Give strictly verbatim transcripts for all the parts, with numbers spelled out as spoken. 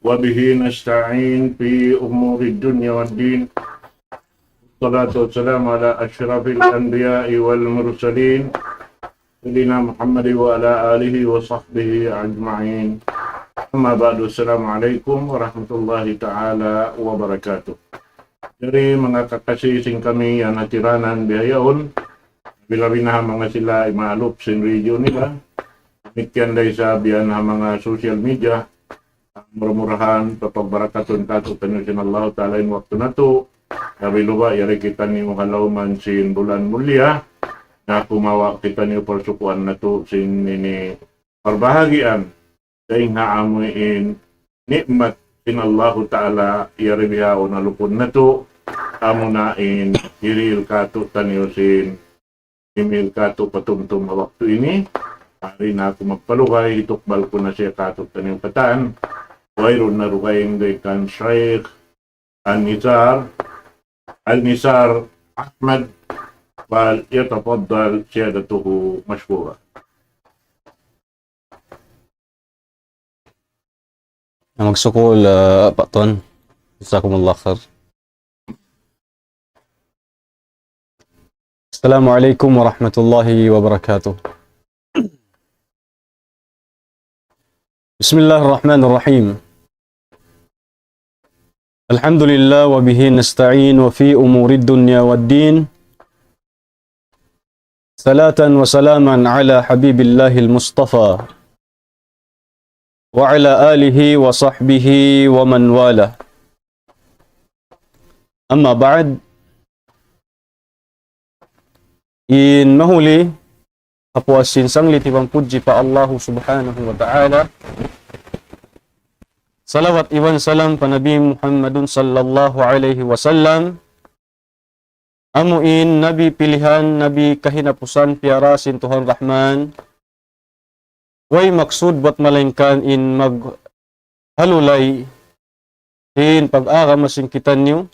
وبه نستعين في أمور الدنيا والدين. والصلاة والسلام على أشرف الأنبياء والمرسلين، سيدنا محمد وعلى آله وصحبه أجمعين. أما بعد، السلام عليكم ورحمة الله تعالى وبركاته. Jari manga kakasi sin kami yan ha tiranan bihaun, labi-labi na ha manga sila imaalup sin region nila. Damikkiyan da isab yan ha manga social media. Mura-murahan, papagbarakatun katu'taniyu sin Allahu Ta'ala in waktu natu'. Labi-labi yari kitaniyu ha lawm sin bulan mulia. Na kumawa' kitaniyu parsukuan natu' sin ini parbahagian. Dayn ha amu in ni'mat sin Allahu Ta'ala yari bihaun ha lupun natu'. Amuna in hirihil katu'taniyu sin email katu' patumtum ha waktu ini. Di' na aku magpalugay, hitukbal ku na siya katu'taniyu katan. Wayruun na dugaing dayn kan Shaykh An-Nizar, An-Nizar Ahmad, فليتفضل سيادته مشكورا. Na magsukul, ah, Pak Ton. Jazakumullah khair. السلام عليكم ورحمة الله وبركاته. بسم الله الرحمن الرحيم. الحمد لله وبه نستعين وفي أمور الدنيا والدين. صلاة وسلاما على حبيب الله المصطفى وعلى آله وصحبه ومن والاه. أما بعد، in mahuli, kapuas sin sanglit iban pudji pa Allahu Subhanahu wa Ta'ala. Salawat iban salam pa Nabi Muhammadun sallallahu alayhi wasallam. Amu in Nabi pilihan, Nabi kahinapusan, piyara sin Tuhan Rahman. Way maksud bat malaingkan in maghalulay sin pag-agama sin kitaniyu,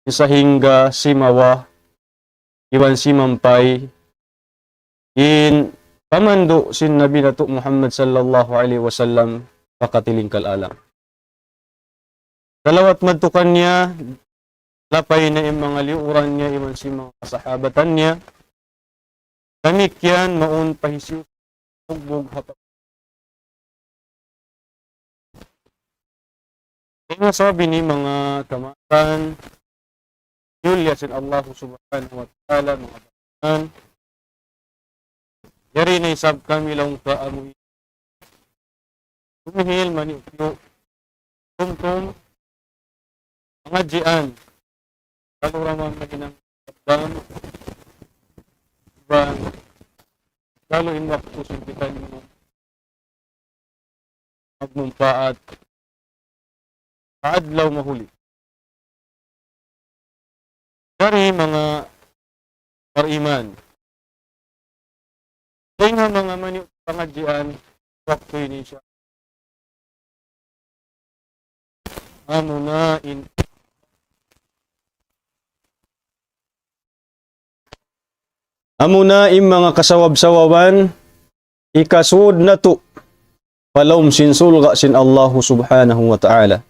sahingga simawa iban simampay in pamandu' sin Nabi natu' Muhammad sallallahu alayhi wasallam pa katilingkal alam. Salawat madtu kaniya, lapay na in manga liyuran niya iban sin manga kasahabatan niya. Damikkiyan mawn pa hisiyu-siyu bugbug ha pa-, Kaya sabab ini manga kamaasan, yulya sin Allah Subhanahu wa Ta'ala, manga kamaasan. Yari na isab kami laung ka amu. Dumihil maniyu-tiyu. Tumtum. Pangadjian. Kalu ra man mahinang kaddam. Iban kalu in waktu sin kitaniyu magmumpaat pa adlaw mahuli. Jari manga bariman. Dayn ha manga maniyu' pangadjian waktu ini siya. Amuna in Amuna in manga kasawab-sawaban, hikasud natu' pa lawm sin surga' sin Allahu Subhanahu wa Ta'ala.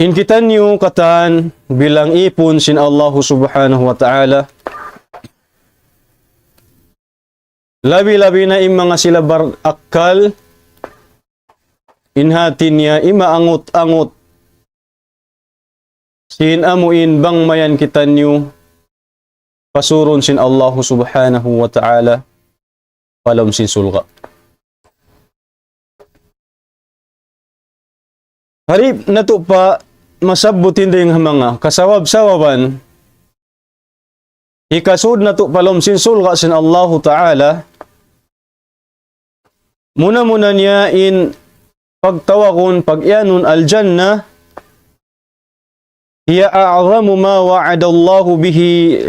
In kitaniyu katan bilang ipun sin Allahu Subhanahu wa Ta'ala, labi-labi na in manga sila barakkal, in hati niya imaangut-angut sin amu in bang mayan kitaniyu pasurun sin Allahu Subhanahu wa Ta'ala pa lawm sin surga'. Harap natu' pa masabbut in dayn ha manga kasawab-sawaban, hikasud natu' pa lawm sin surga' sin Allahu Ta'ala, muna-muna niya in pagtawagun, pag-iyanun al-jannah, هي أعظم ما وعد الله به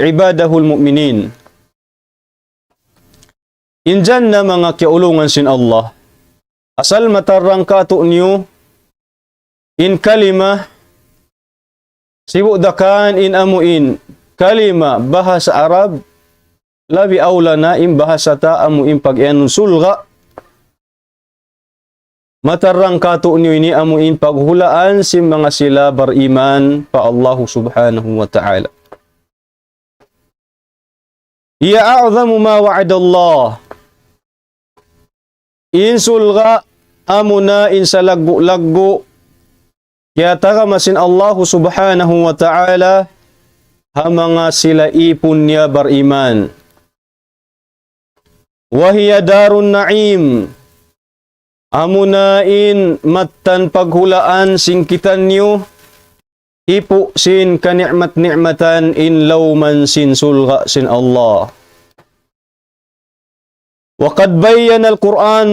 عباده المؤمنين. In jannah manga kiyaulungan sin Allah. Asal matarrang katu'niyu in kalima, sibu' da kan in amu in kalima bahasa Arab, labi awla na in bahasa ta amu in pag-iyanun surga'. Matarrang kātu'niyu ini amu in paghulaan sin manga sila bariman pa Allahu Subhanahu wa Ta'ala. هي أعظم ما وعد الله. In surga' amuna in salaggu'-laggu' kiyatagama sin Allahu Subhanahu wa Ta'ala ha manga sila īpun niya bariman. وهي دار النعيم. Amuna in mattan paghulaan sin kitaniyu, ipu' sin kani'mat-ni'matan in lawman sin surga' sin Allah. وقد بين القرآن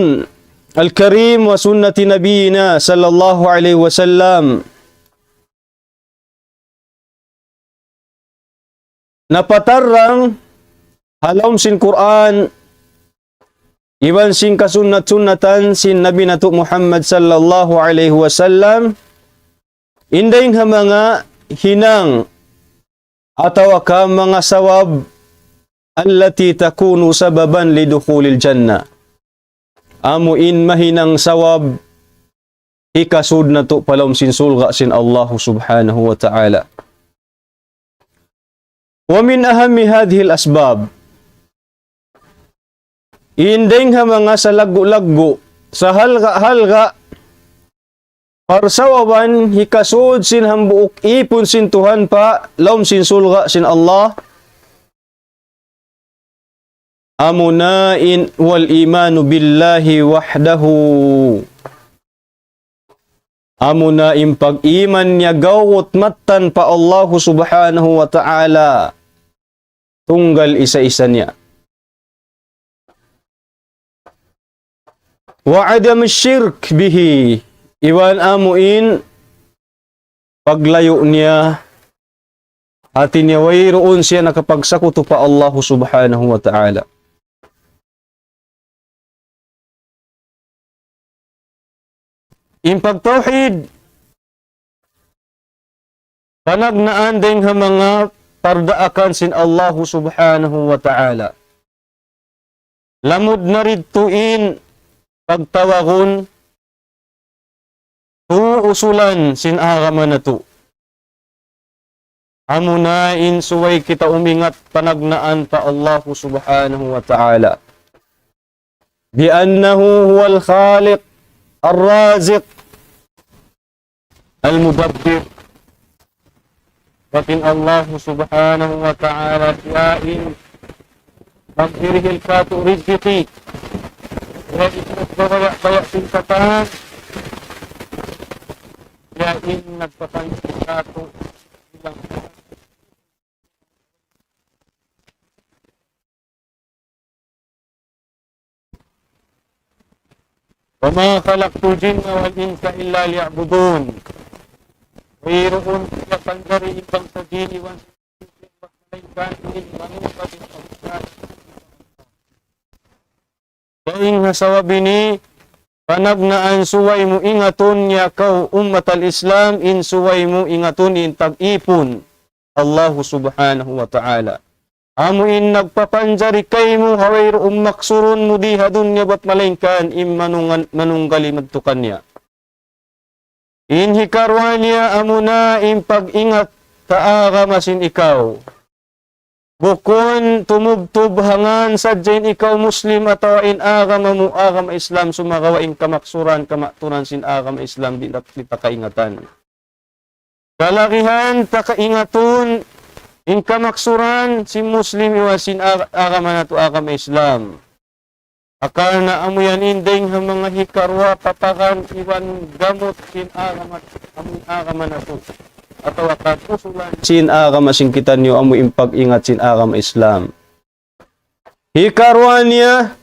الكريم وسنة نبينا صلى الله عليه وسلم. Napatarrang ha lawm sin Qur'an, iban sin kasunnat-sunnatan sin Nabi natu' Muhammad sallallahu alayhi wasallam, in dayng ha manga hinang atawa ka manga sabab التي تكون سببا لدخول الجنة. Amu in mahinang sabab hikasud natu' pa lawm sin surga' sin Allahu Subhanahu wa Ta'ala. ومن أهم هذه الأسباب. In dayng ha manga salaggu'-laggu', sahalga'-halga', parsababan hikasud sin hambuuk īpun sin Tuhan pa lawm sin surga' sin Allah. Amuna in والإيمان بالله وحده. Amuna in pag-iman niya gawut mattan pa Allahu Subhanahu wa Ta'ala. Tunggal isa-isa niya. وعدم الشرك به. Iban amu in paglayu' niya, hāti niya wayruun siya nakapagsakutu pa Allahu Subhanahu wa Ta'ala. In pagtawhid, panagnaan dayng ha manga pardaakan sin Allahu Subhanahu wa Ta'ala. Lamud na didtu in pagtawagun tū usulan sin agama natu'. Amuna in subay kita umingat panagnaan pa Allahu Subhanahu wa Ta'ala. بأنه هو الخالق الرازق المدبر. Hāti in Allahu Subhanahu wa Ta'ala siya in magdirihil kātu' rizki. Siya in nagbabaya'-baya' sin katan. Siya in nagpapanjari kātu'. وما خلقت الجن والإنس إلا ليعبدون. Wayruun kiyapandari in bangsa jin iban sin malayngkan in manumbalik pa. Dayng ha sabab ini, panagnaan subay mu ingatun ya kaw ummat al-Islam, in subay mu ingatun in tag-īpun Allahu Subhanahu wa Ta'ala. Amu in nagpapanjari kaymu ha wayruun maksurun mu di ha dunya bat malayngkan in manungan-, manunggali madtu kaniya. In hikaruwa niya amuna in pag-ingat ha agama sin ikaw. Bukun tumubtub ha ngan sadja in ikaw Muslim atawa in agama mu agama Islam, sumagawa' in kamaksuran, kamaturan sin agama Islam di' na kita kaingatan. Kalagihan ta kaingatun in kamaksuran sin Muslim iban sin ag-, agama natu' agama Islam. Hangkan na amu yan in dayng ha manga hikaruwa patagan iban gamut sin agama, amu in agama natu'. Atawa ka usulan sin agama sin kitaniyu amu in pag-ingat sin agama Islam. Hikaruwa niya,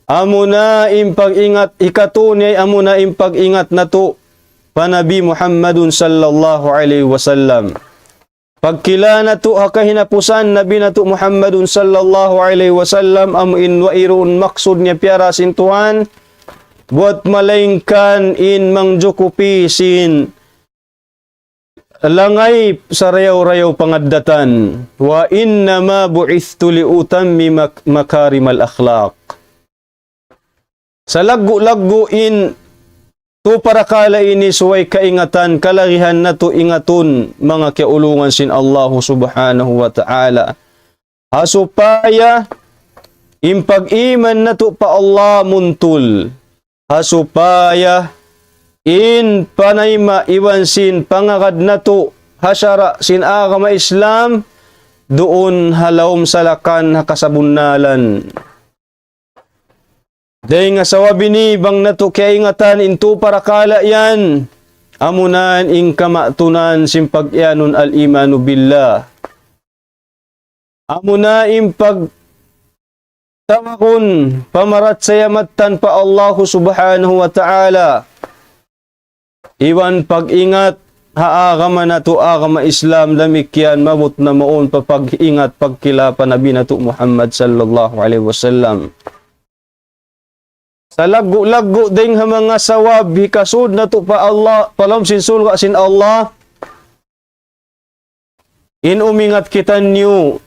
amuna in pag-ingat, hikatū niya amuna in pag-ingat natu' pa Nabi Muhammadun sallallahu alayhi wasallam. Pagkila natu' ha kahinapusan Nabi natu' Muhammadun sallallahu alayhi wasallam, amu in wayruun maksud niya piyara sin Tuhan, buwat malayngkan in mangjukupi sin langay sarayaw-rayaw pangaddatan. وإنما بعثت لأتمم مك-، مكارم الأخلاق. Salaggu'-laggu' in tu parakala' ini subay kaingatan, kalagihan natu' ingatun, manga kiyaulungan sin Allahu Subhanahu wa Ta'ala. Ha supaya in pag-iman natu' pa Allah muntul. Ha supaya in panayma' iban sin pangagad natu' ha sara' sin agama Islam, duun ha lawm salakan ha kasabunnalan. Dayn ha sabab ini bang natu' kiyaingatan in tu parakala' yan, amuna in kamatunan sin pag-iyanun al-imanu billah. Amuna in pagtawagun pamarachaya mattan pa Allahu Subhanahu wa Ta'ala. Iban pag-ingat ha agama natu', agama Islam, damikkiyan maabut na mawn pa pag-ingat pagkila pa Nabi natu' Muhammad sallallahu alayhi wasallam. Salaggu'-laggu' dayn ha manga sawab hikasud natu' pa Allah, pa lawm sin surga' sin Allah, in umingat kitaniyu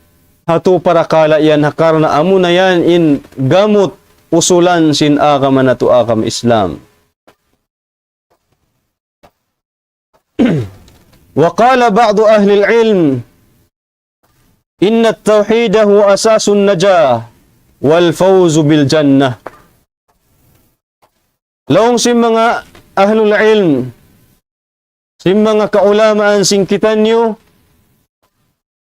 ha tu parakala' yan, ha karna' amuna yan in gamut usulan sin agama natu', agama Islam. وقال بعض أهل العلم: إن التوحيد هو أساس النجاة والفوز بالجنة. Laung sin manga ahlul ilm, sin manga kaulamaan sin kitaniyu,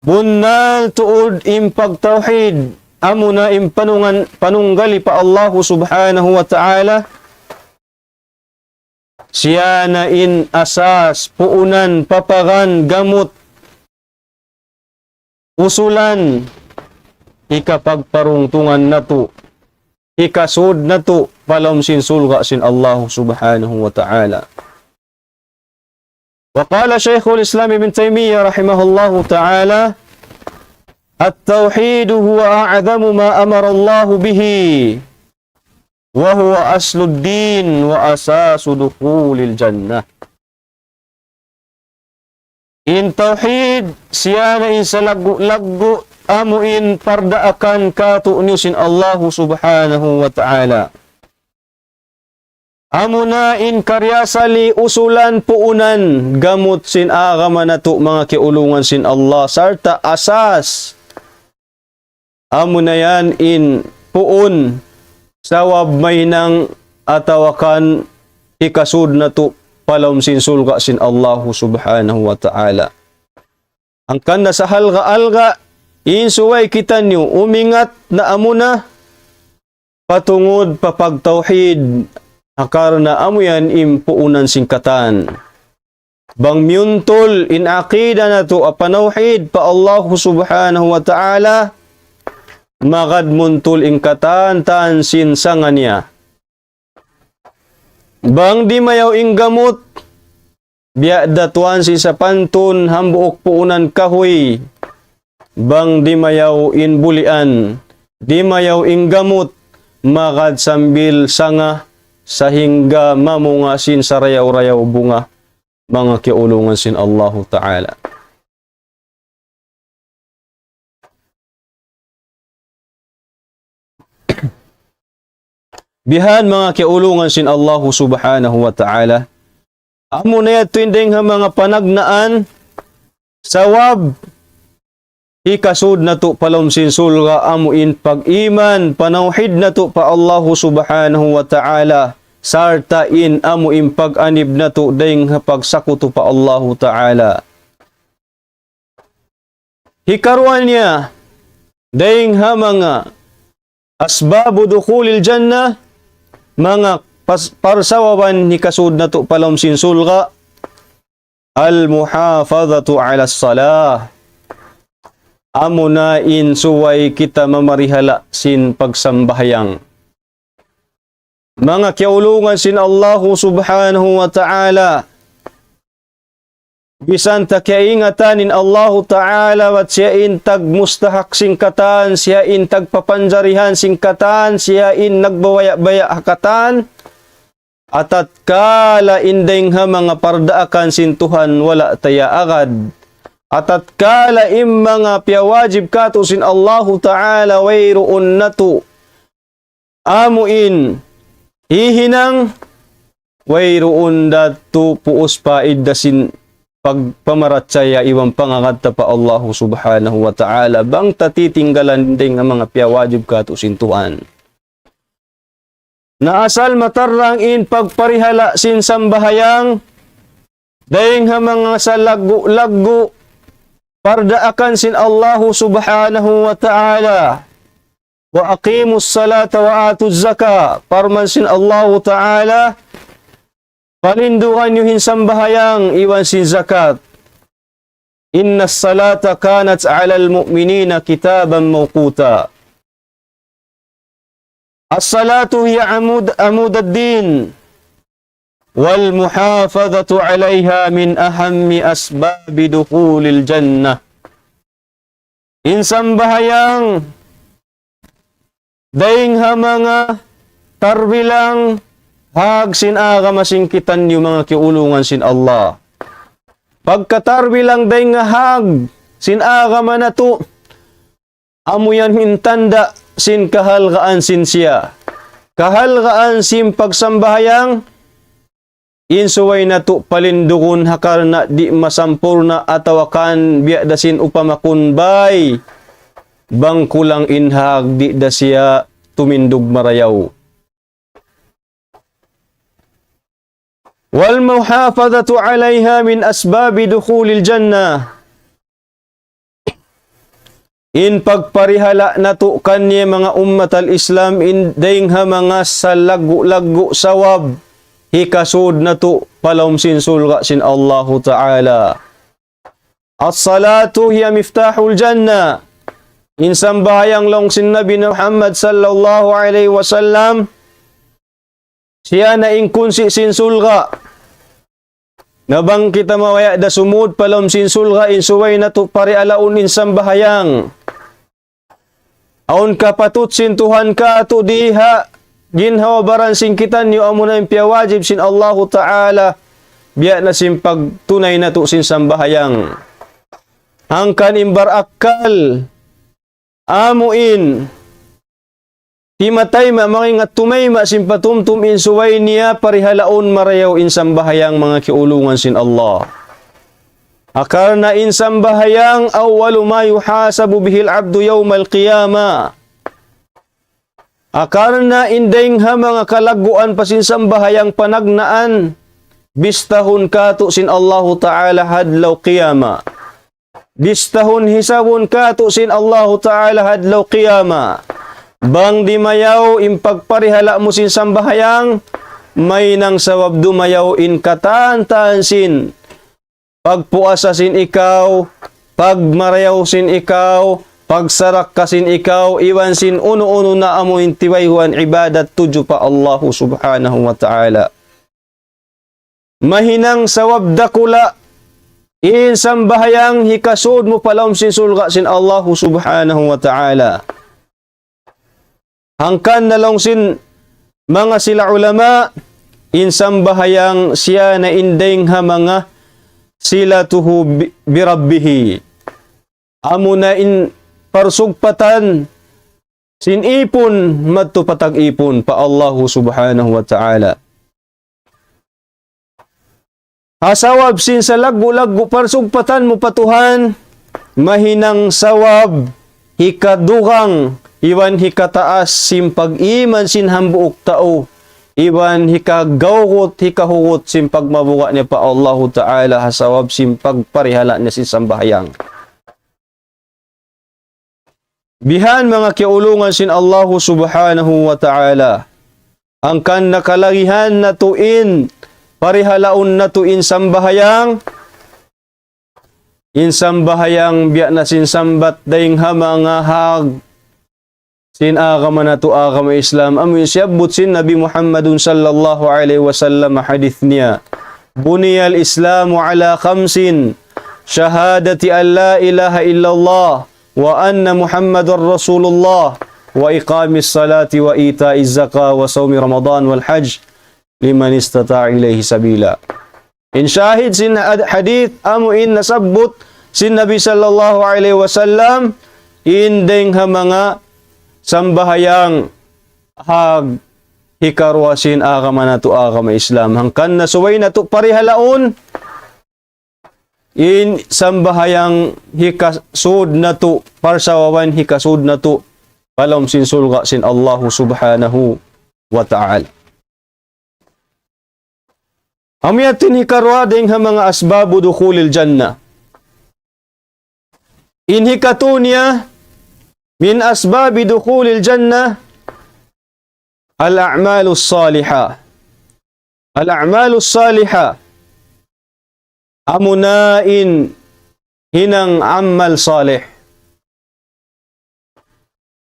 bunnal tuud in pagtawhid, amuna in panungan-, panunggali pa Allahu Subhanahu wa Ta'ala, siya na in asas, puunan, paparan, gamut, usulan, hikapagparuntungan natu', hikasud natu', pa lawm sin surga' sin Allahu Subhanahu wa Ta'ala. وقال شيخ الإسلام ابن تيمية رحمه الله تعالى: التوحيد هو أعظم ما أمر الله به، وهو أصل الدين وأساس دخول الجنة. In tawhid, siya na in salaggu'-laggu' amu in pardaakan kātu'niyu sin Allahu Subhanahu wa Ta'ala. Amuna in kariyasali usulan puunan gamut sin agama natu' manga kiyaulungan sin Allah sarta' asas. Amuna yan in puun sawab mahinang atawa kan hikasud natu' pa lawm sin surga' sin Allahu Subhanahu wa Ta'ala. Hangkan na sa halga'-alga', in subay kitaniyu umingat na amuna patungud pa pagtawhid, ha karna' amu yan in puunan sin katan. Bang miyuntul in aqida natu' ha panawhid pa Allahu Subhanahu wa Ta'ala, magad muntul in katan-katan sin sanga niya. Bang dimayaw in gamut, biya' da tuwan sin sapantun hambuuk puunan kahuy. Bang dimayaw in bulian, dimayaw in gamut, magad sambil sanga, sahingga mamunga sin sarayaw-rayaw bunga, manga kiyaulungan sin Allahu Ta'ala. Bihan manga kiyaulungan sin Allahu Subhanahu wa Ta'ala. Amu na yadtu in dayng ha manga panagnaan, sawab, hikasud natu' pa lawm sin surga' amu in pag-iman, panawhid natu' pa Allahu Subhanahu wa Ta'ala, sarta' in amu in pag-anib natu' dayng ha pagsakutu pa Allahu Ta'ala. Hikaruwa niya, dayng ha manga asbabu dukhulil jannah, manga pas-, parsawaban hikasud natu' pa lawm sin surga', al-muhafadhatu ala salah. Amuna in subay kita mamarihala' sin pagsambahayang. Manga kiyaulungan sin Allahu Subhanahu wa Ta'ala, bisan ta kiyaingatan in Allahu Ta'ala, bat siya in tagmustahak sin katan, siya in tagpapanjarihan sin katan, siya in nagbabaya'-baya' ha katan. Atatkala in dayng ha manga pardaakan sin Tuhan wala' ta iyaagad. Atatkala in manga piyawajib kātu' sin Allahu Ta'ala wayruun natu'. Amu in hihinang wayruun da tu puus paidda sin pagpamarachaya iban pangagad ta pa Allahu Subhanahu wa Ta'ala. Bang ta titinggalan dayng ha manga piyawajib kātu' sin Tuhan. Na asal matarrang in pagparihala' sin sambahayang dayng ha manga salaggu'-laggu' pardaakan sin Allahu Subhanahu wa Ta'ala. وأقيموا الصلاة وآتوا الزكاة. Parman sin Allahu Ta'ala, palindugan niyu in sambahayang iban sin zakat. إن الصلاة كانت على المؤمنين كتابا موقوتا. الصلاة هي عمود، عمود الدين، والمحافظة عليها من أهم أسباب دخول الجنة. In sambahayang dayng ha manga tarbilang hag sin agama sin kitaniyu manga kiulungan sin Allah. Pagkatarbilang dayng ha hag sin agama natu', amu yan in tanda' sin kahalgaan sin siya. Kahalgaan sin pagsambahayang, in subay natu' palindugun ha karna' di' masampurna' atawa kan biya' da sin upama kun bay, bang kulang in hag di' da siya tumindug marayaw. والمحافظة عليها من أسباب دخول الجنة. In pagparihala' natu' kaniya manga ummat al-Islam in dayng ha manga salaggu'-laggu' sabab hikasud natu' pa lawm sin surga' sin Allahu Ta'ala. الصلاة هي مفتاح الجنة. In sambahayang laung sin Nabi Muhammad sallallahu alayhi wasallam, siya na in kunsi' sin surga'. Na bang kita mabaya' da sumud pa lawm sin surga', in subay natu' parihalaun in sambahayang. Awn kapatut sin Tuhan kātu' di ha ginhawa-baran sin kitaniyu amuna in piyawajib sin Allahu Ta'ala, biya' na sin pagtunay natu' sin sambahayang. Hangkan in barakkal, amu in timatayma', mangingat tumayma' sin patumtum in subay niya parihalaun marayaw in sambahayang manga kiulungan sin Allah. Akarna in sambahayang أول ما يحاسب به العبد يوم القيامة. Akarna in dayng ha manga kalagguan pa sin sambahayang panagnaan, bistahun kātu' sin Allahu Ta'ala ha adlaw qiyamah. Bistahun hisabun kātu' sin Allahu Ta'ala ha adlaw qiyamah. Bang dimayaw in pagparihala' mu sin sambahayang, mahinang sabab dumayaw in katan-katan sin pagpuasa sin ikaw, pagmarayaw sin ikaw, pagsarakka sin ikaw, iban sin unu-unu na amu in tibayhuan ibadat tudju pa Allahu Subhanahu wa Ta'ala. Mahinang sabab dakula' in sambahayang hikasud mu pa lawm sin surga' sin Allahu Subhanahu wa Ta'ala. Hangkan na laung sin manga sila ulama, in sambahayang siya na in dayng ha manga صلته ب-، بربه. Amuna in parsugpatan sin ipun madtu pa tag-ipun pa Allahu Subhanahu wa Ta'ala. Ha sabab sin salaggu'-laggu' parsugpatan mu pa Tuhan, mahinang sabab hikadugang iban hikataas sin pag-iman sin hambuuk tau, iban hikagawgut, hikahugut sin pagmabuga' niya pa Allahu Ta'ala ha sabab sin pagparihala' niya sin sambahayang. Bihan manga kiyaulungan sin Allahu Subhanahu wa Ta'ala. Hangkan na kalagihan natu' in, parihalaun natu' in sambahayang, in sambahayang biya' na sin sambat dayng ha manga hag sin agama natu' agama Islam. Amu in siyabbut sin Nabi Muhammadun sallallahu alayhi wasallam hadith niya. بني الإسلام على خمس، شهادة أن لا إله إلا الله وأن محمدا رسول الله وإقام الصلاة وإيتاء الزكاة وصوم رمضان والحج. لمن استطاع إليه سبيلا. In shahid sin had-, hadith amu in nasabbut sin Nabi sallallahu alayhi wasallam, in dayng ha manga sambahayang hag hikaruwa sin agama natu' agama Islam. Hangkan na subay natu' parihalaun, in sambahayang hikasud natu', parsawawan hikasud natu', pa lawm sin surga' sin Allahu subhanahu wa ta'ala. Amu yadtu in hikaruwa dayng ha manga asbabu dukhulil jannah. In hikatu niya, من أسباب دخول الجنة الأعمال الصالحة. الأعمال الصالحة. Amu na in hinang amal salih.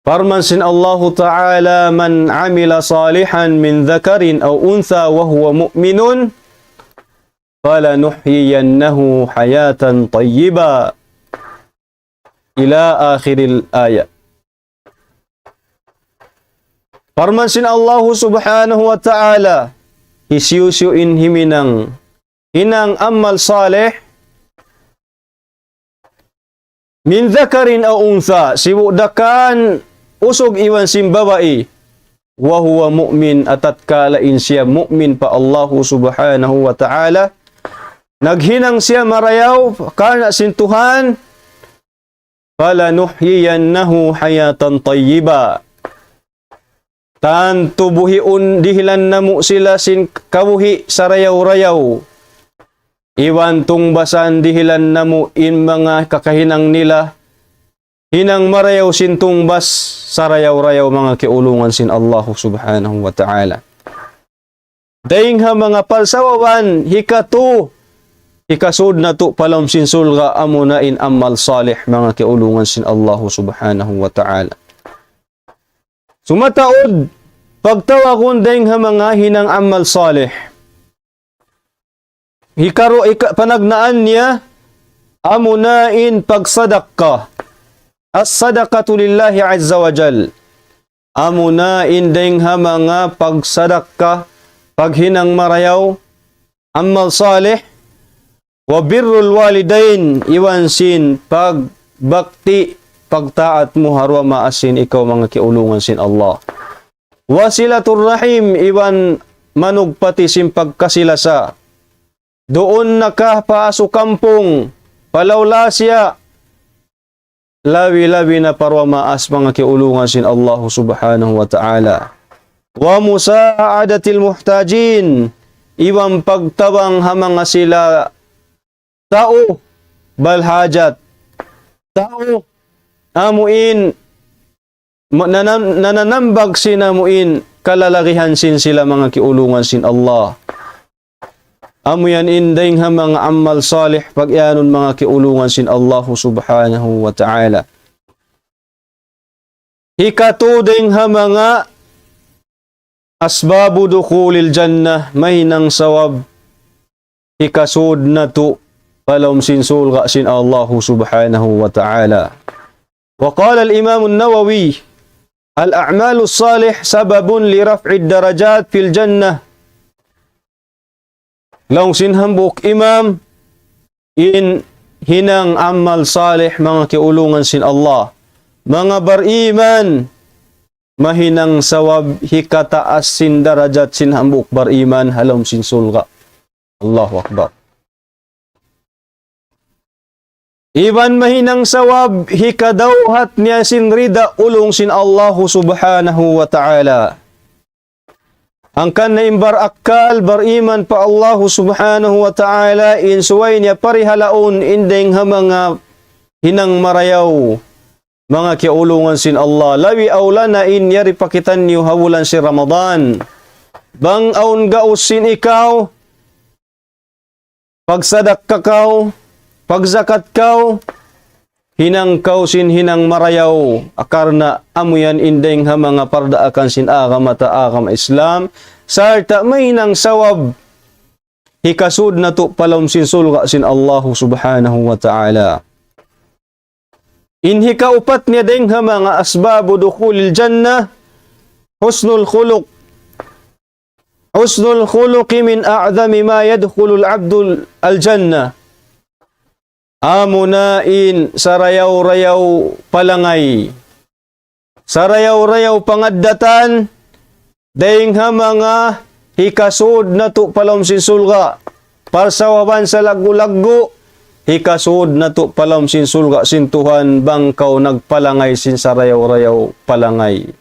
Parman sin Allahu Ta'ala, من عمل صالحا من ذكر أو أنثى وهو مؤمن فلنحيينه حياة طيبة. إلى آخر الآية. Parman sin Allahu subhanahu wa ta'ala, hisiyu-siyu in himinang hinang amal salih, من ذكر أو أنثى, sibu' da kan usug iban sin babai, وهو مؤمن, atatkala in siya mu'min pa Allahu subhanahu wa ta'ala, naghinang siya marayaw karna' sin Tuhan, فلنحيينه حياة طيبة. Tantu buhiun dihilan namu' sila sin kabuhi' sarayaw-rayaw. Iban tungbasan dihilan namu' in manga kakahinang nila. Hinang marayaw sin tungbas sarayaw-rayaw, manga kiyaulungan sin Allahu subhanahu wa ta'ala. Dayng ha manga parsawawan hikatu, hikasud natu' pa lawm sin surga' amu na in amal salih, manga kiyaulungan sin Allahu subhanahu wa ta'ala. Sumataud, pagtawagun dayng ha manga hinang amal salih. Hikaru-, hika-, panagnaan niya, amu na in pagsadakka. الصدقة لله عز وجل. Amu na in dayng ha manga pagsadakka, paghinang marayaw, amal salih, وبر الوالدين, iban sin pagbakti, pagtaat mu ha duwa maas sin ikaw, manga kiyaulungan sin Allah. وصلة الرحم, iban manugpati sin pagkasilasa. Duun na ka pa asu kampung, pa law-lasiya, labi-labi na pa duwa maas, manga kiyaulungan sin Allahu subhanahu wa ta'ala. ومساعدة المحتاجين, iban pagtabang ha manga sila tau balhajat. Tau amu in ma-, nanam-, nananambag sin amu in kalalagihan sin sila, manga kiyaulungan sin Allah. Amu yan in dayng ha manga amal salih pag-iyanun, manga kiyaulungan sin Allahu subhanahu wa ta'ala. Hikatu dayng ha manga أسباب دخول الجنة, mahinang sabab hikasud natu' pa lawm sin surga' sin Allahu subhanahu wa ta'ala. وقال الإمام النووي: الأعمال الصالحة سبب لرفع الدرجات في الجنة. Laung sin hambuuk imam, in hinang amal salih, manga kiyaulungan sin Allah, manga bariman, mahinang sabab hikataas sin darajat sin hambuuk bariman ha lawm sin surga'. Allahu Akbar. Iban mahinang sabab hikadawhat niya sin rida ulung sin Allahu subhanahu wa ta'ala. Hangkan na in barakkal, bariman pa Allahu subhanahu wa ta'ala, in subay niya parihalaun in dayng ha manga hinang marayaw, manga kiyaulungan sin Allah. Labi awla na in yari pa kitaniyu ha bulan sin Ramadan. Bang awn gaus sin ikaw, pagsadakka kaw, pagzakat kaw, hinang kaw sin hinang marayaw, karna' amu yan in dayng ha manga pardaakan sin agama ta agama Islam, sarta' mahinang sabab hikasud natu' pa lawm sin surga' sin Allahu subhanahu wa ta'ala. In hikaupat niya dayng ha manga أسباب دخول الجنة حسن الخلق. حسن الخلق من أعظم ما يدخل العبد الجنة. Amuna in sarayaw-rayaw palangay. Sarayaw-rayaw pangaddatan, dayng ha manga hikasud natu' pa lawm sin surga'. Parsawaban salaggu'-laggu', hikasud natu' pa lawm sin surga' sin Tuhan, bang kaw nagpalangay sin sarayaw-rayaw palangay.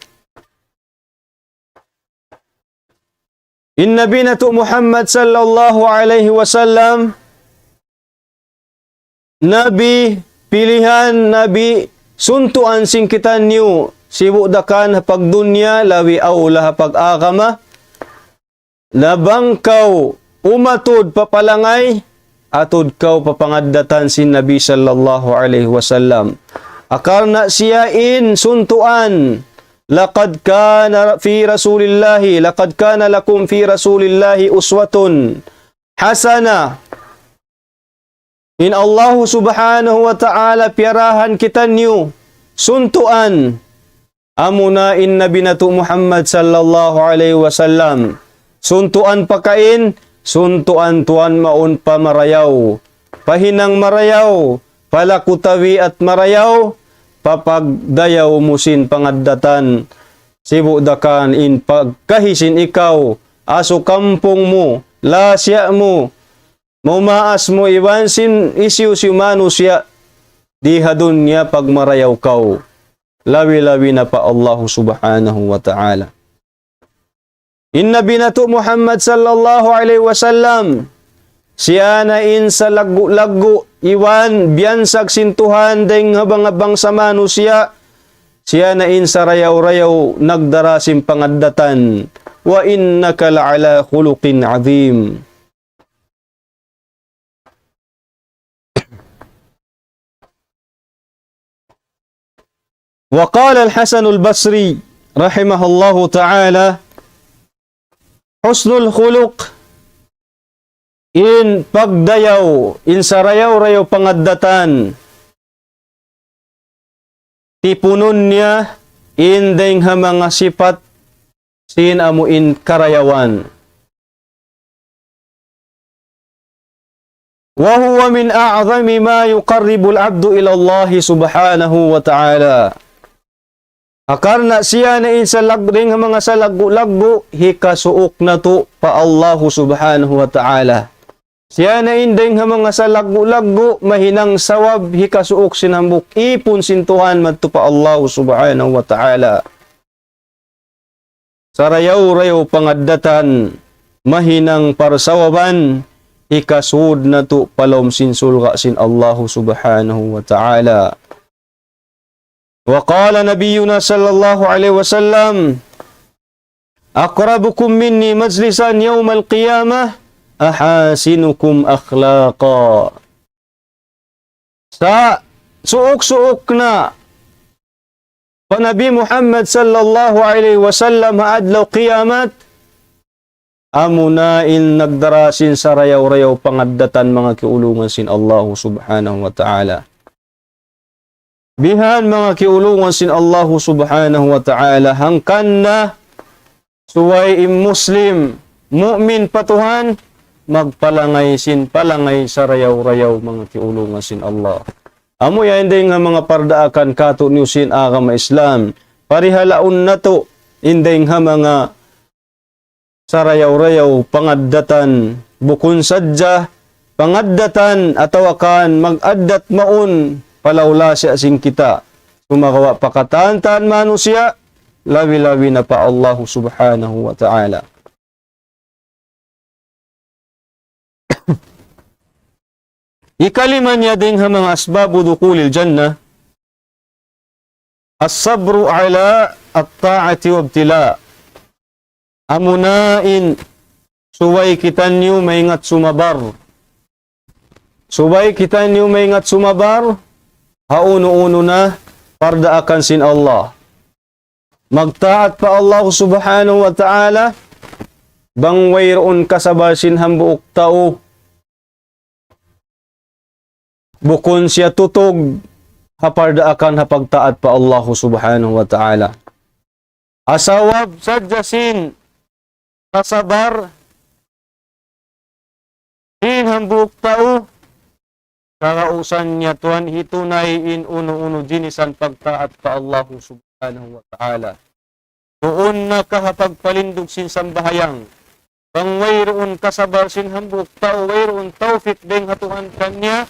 In Nabi natu' Muhammad sallallahu alayhi wasallam, Nabi pilihan, Nabi suntuan sin kitaniyu, sibu' da kan ha pagdunya, labi awla ha pag-agama, na bang kaw umatud pa palangay, atud kaw pa pangaddatan sin Nabi sallallahu alayhi wasallam. Akarna' siya in suntuan, لقد كان في رسول الله، لقد كان لكم في رسول الله أسوة حسنة. In Allahu subhanahu wa ta'ala piyarahan kitaniyu suntuan. Amuna in Nabi natu' Muhammad sallallahu alayhi wasallam. Suntuan pakain, suntuan tuwan mawn pa marayaw. Pa hinang marayaw, pa laku tabiat marayaw, pa pagdayaw mu sin pangaddatan. Sibu' da kan in pagkahi sin ikaw, asu kampung mu, lasiya mu, maumaas mu iban sin hisiyu-siyu manusiya' di ha dunya pagmarayaw kaw. Labi-labi na pa Allahu subhanahu wa ta'ala. In Nabi natu' Muhammad sallallahu alayhi wasallam, siya na in salaggu'-laggu' iban biyansag sin Tuhan dayng ha manga bangsa manusiya', siya na in sarayaw-rayaw nagdara sin pangaddatan. وإنك لعلى خلق عظيم. وقال الحسن البصري رحمه الله تعالى: حسن الخلق, in pagdayaw, in sarayaw-rayaw pangaddatan, tipunun niya in dayng ha manga sipat sin amu in karayawan. وهو من أعظم ما يقرب العبد إلى الله سبحانه وتعالى. Akarna' siya na in salag-, dayng ha manga salaggu'-laggu' hikasuuk natu' pa Allahu subhanahu wa ta'ala. Siya na in dayng ha manga salaggu'-laggu' mahinang sawab hikasuuk sin hambuuk ipun sin Tuhan madtu pa Allahu subhanahu wa ta'ala. Sarayaw-rayaw pangaddatan, mahinang parsawaban, hikasud natu' pa lawm sin surga' sin Allahu subhanahu wa ta'ala. وقال نبينا صلى الله عليه وسلم: أقربكم مني مجلسا يوم القيامة أحاسنكم أخلاقا. Sa-, suuk-suuk na pa Nabi Muhammad sallallahu alayhi wasallam ha adlaw qiyamat, amuna in nagdara sin sarayaw-rayaw pangaddatan manga kiulungan sin Allahu subhanahu wa ta'ala. Bihan manga kiulungan sin Allahu subhanahu wa ta'ala, hangkan na subay in Muslim, mu'min pa Tuhan, magpalangay sin palangay sarayaw-rayaw manga kiulungan sin Allah. Amu yan in dayng ha manga pardaakan kātu'niyu sin agama Islam. Parihalaun natu' in dayng ha manga sarayaw-rayaw pangaddatan, bukun sadja pangaddatan atawa kan mag-addat mawn pa lawlasiya sin kita. Sumagawa' pa katan-katan manusiya', labi-labi na pa Allahu subhanahu wa ta'ala. Ikalima niya dayng ha manga أسباب دخول الجنة: الصبر على الطاعة والابتلاء. Amuna in subay kitaniyu maingat sumabar. Subay kitaniyu maingat sumabar, ha unu-unu na pardaakan sin Allah. Magtaat pa Allah subhanahu wa ta'ala, bang wayruun kasabar sin hambuuk tau, bukun siya tutug ha pardaakan ha pagtaat pa Allah subhanahu wa ta'ala. Asawab sadja sin kasabar sin hambuuk tau, kagausan niya tuwan hitunay in unu-unu ginisan pagtaat pa Allahu Subhanahu wa Ta'ala. Duun na ka ha pagpalindug sin sambahayang. Bang wayruun kasabar sin hambuuk tau, wayruun tawfik dayng ha Tuhan kaniya,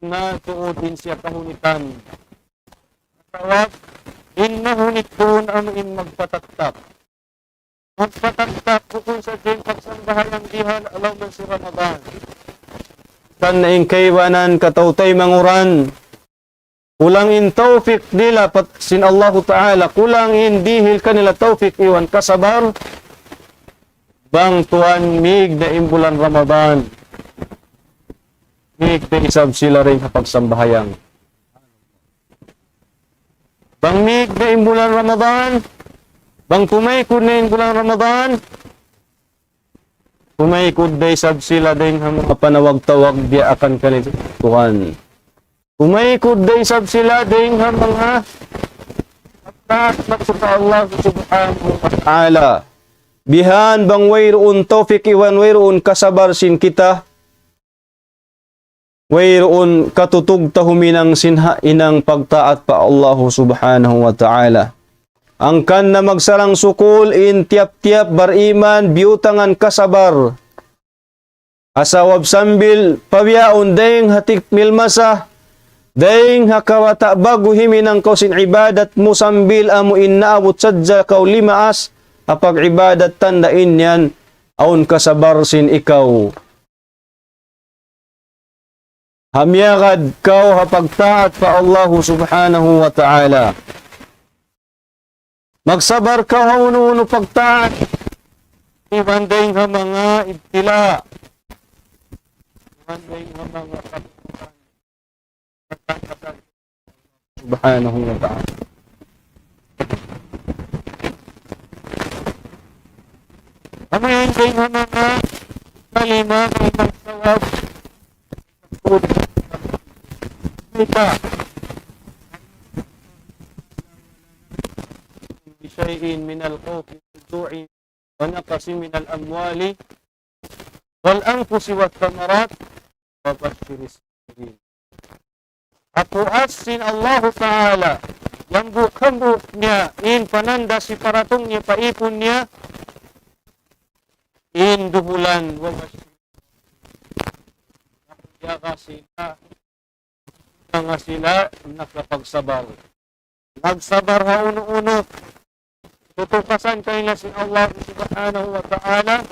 na tuud in siya kahunitan. Sabab, in nahunit duun amu in magpataktak. Magpataktak bukun sadja in pagsambahayang di ha lawm sin Ramadan. Kan na in kaibanan kataw-taymanghuran. Kulang in tawfik nila pa sin Allahu Ta'ala. Kulang in dihil kanila tawfik iban kasabar. Bang tuwan mig na in bulan Ramadan. Mig na isab sila dayng ha pagsambahayang. Bang mig na in bulan Ramadan, bang kumaykud na in bulan Ramadan, kumaykud na isab sila dayng ha manga panawag-tawag diyaakan kanila sin Tuhan. Kumaykud na isab sila dayng ha manga pagtaat pa Allah Subhanahu wa Ta'ala. Bihan bang wayruun tawfik iban wayruun kasabar sin kita, wayruun katutug ta huminang sin ha-, hinang pagtaat pa Allahu Subhanahu wa Ta'ala. Hangkan na magsarang-sukul in tiyap-tiyap bariman biyutangan kasabar. Asawab sambil pabiyaun dayng ha tikmil masa, dayng ha kabata' ba'gu himinang kaw sin ibadat mu sambil amu in naabut sadja kaw limaas, ha pag-ibadat tanda' in yan, awn kasabar sin ikaw. Ha miyagad kaw ha pagtaat pa Allahu Subhanahu wa Ta'ala. Magsabar kaw ha unu-unu pagtaat. Iban dayng ha manga ibtila. Iban dayng ha manga pagtaat. Subhanahu wa Ta'ala. Amu in dayng ha manga kalima, kalima sawab. Kita. بشيء من الخوف والجوع ونقص من الأموال والأنفس والثمرات وبشر الصابرين. Apu asin Allahu Ta'ala, yang bukun buk niya, in pananda si paratung niya, paipun niya, in duhulan, wa bashir. Yaga sila, nga sila nakapagsabar. Nagsabar ha unu-unu. Tutupasan kanila sin Allah Subhanahu wa Ta'ala.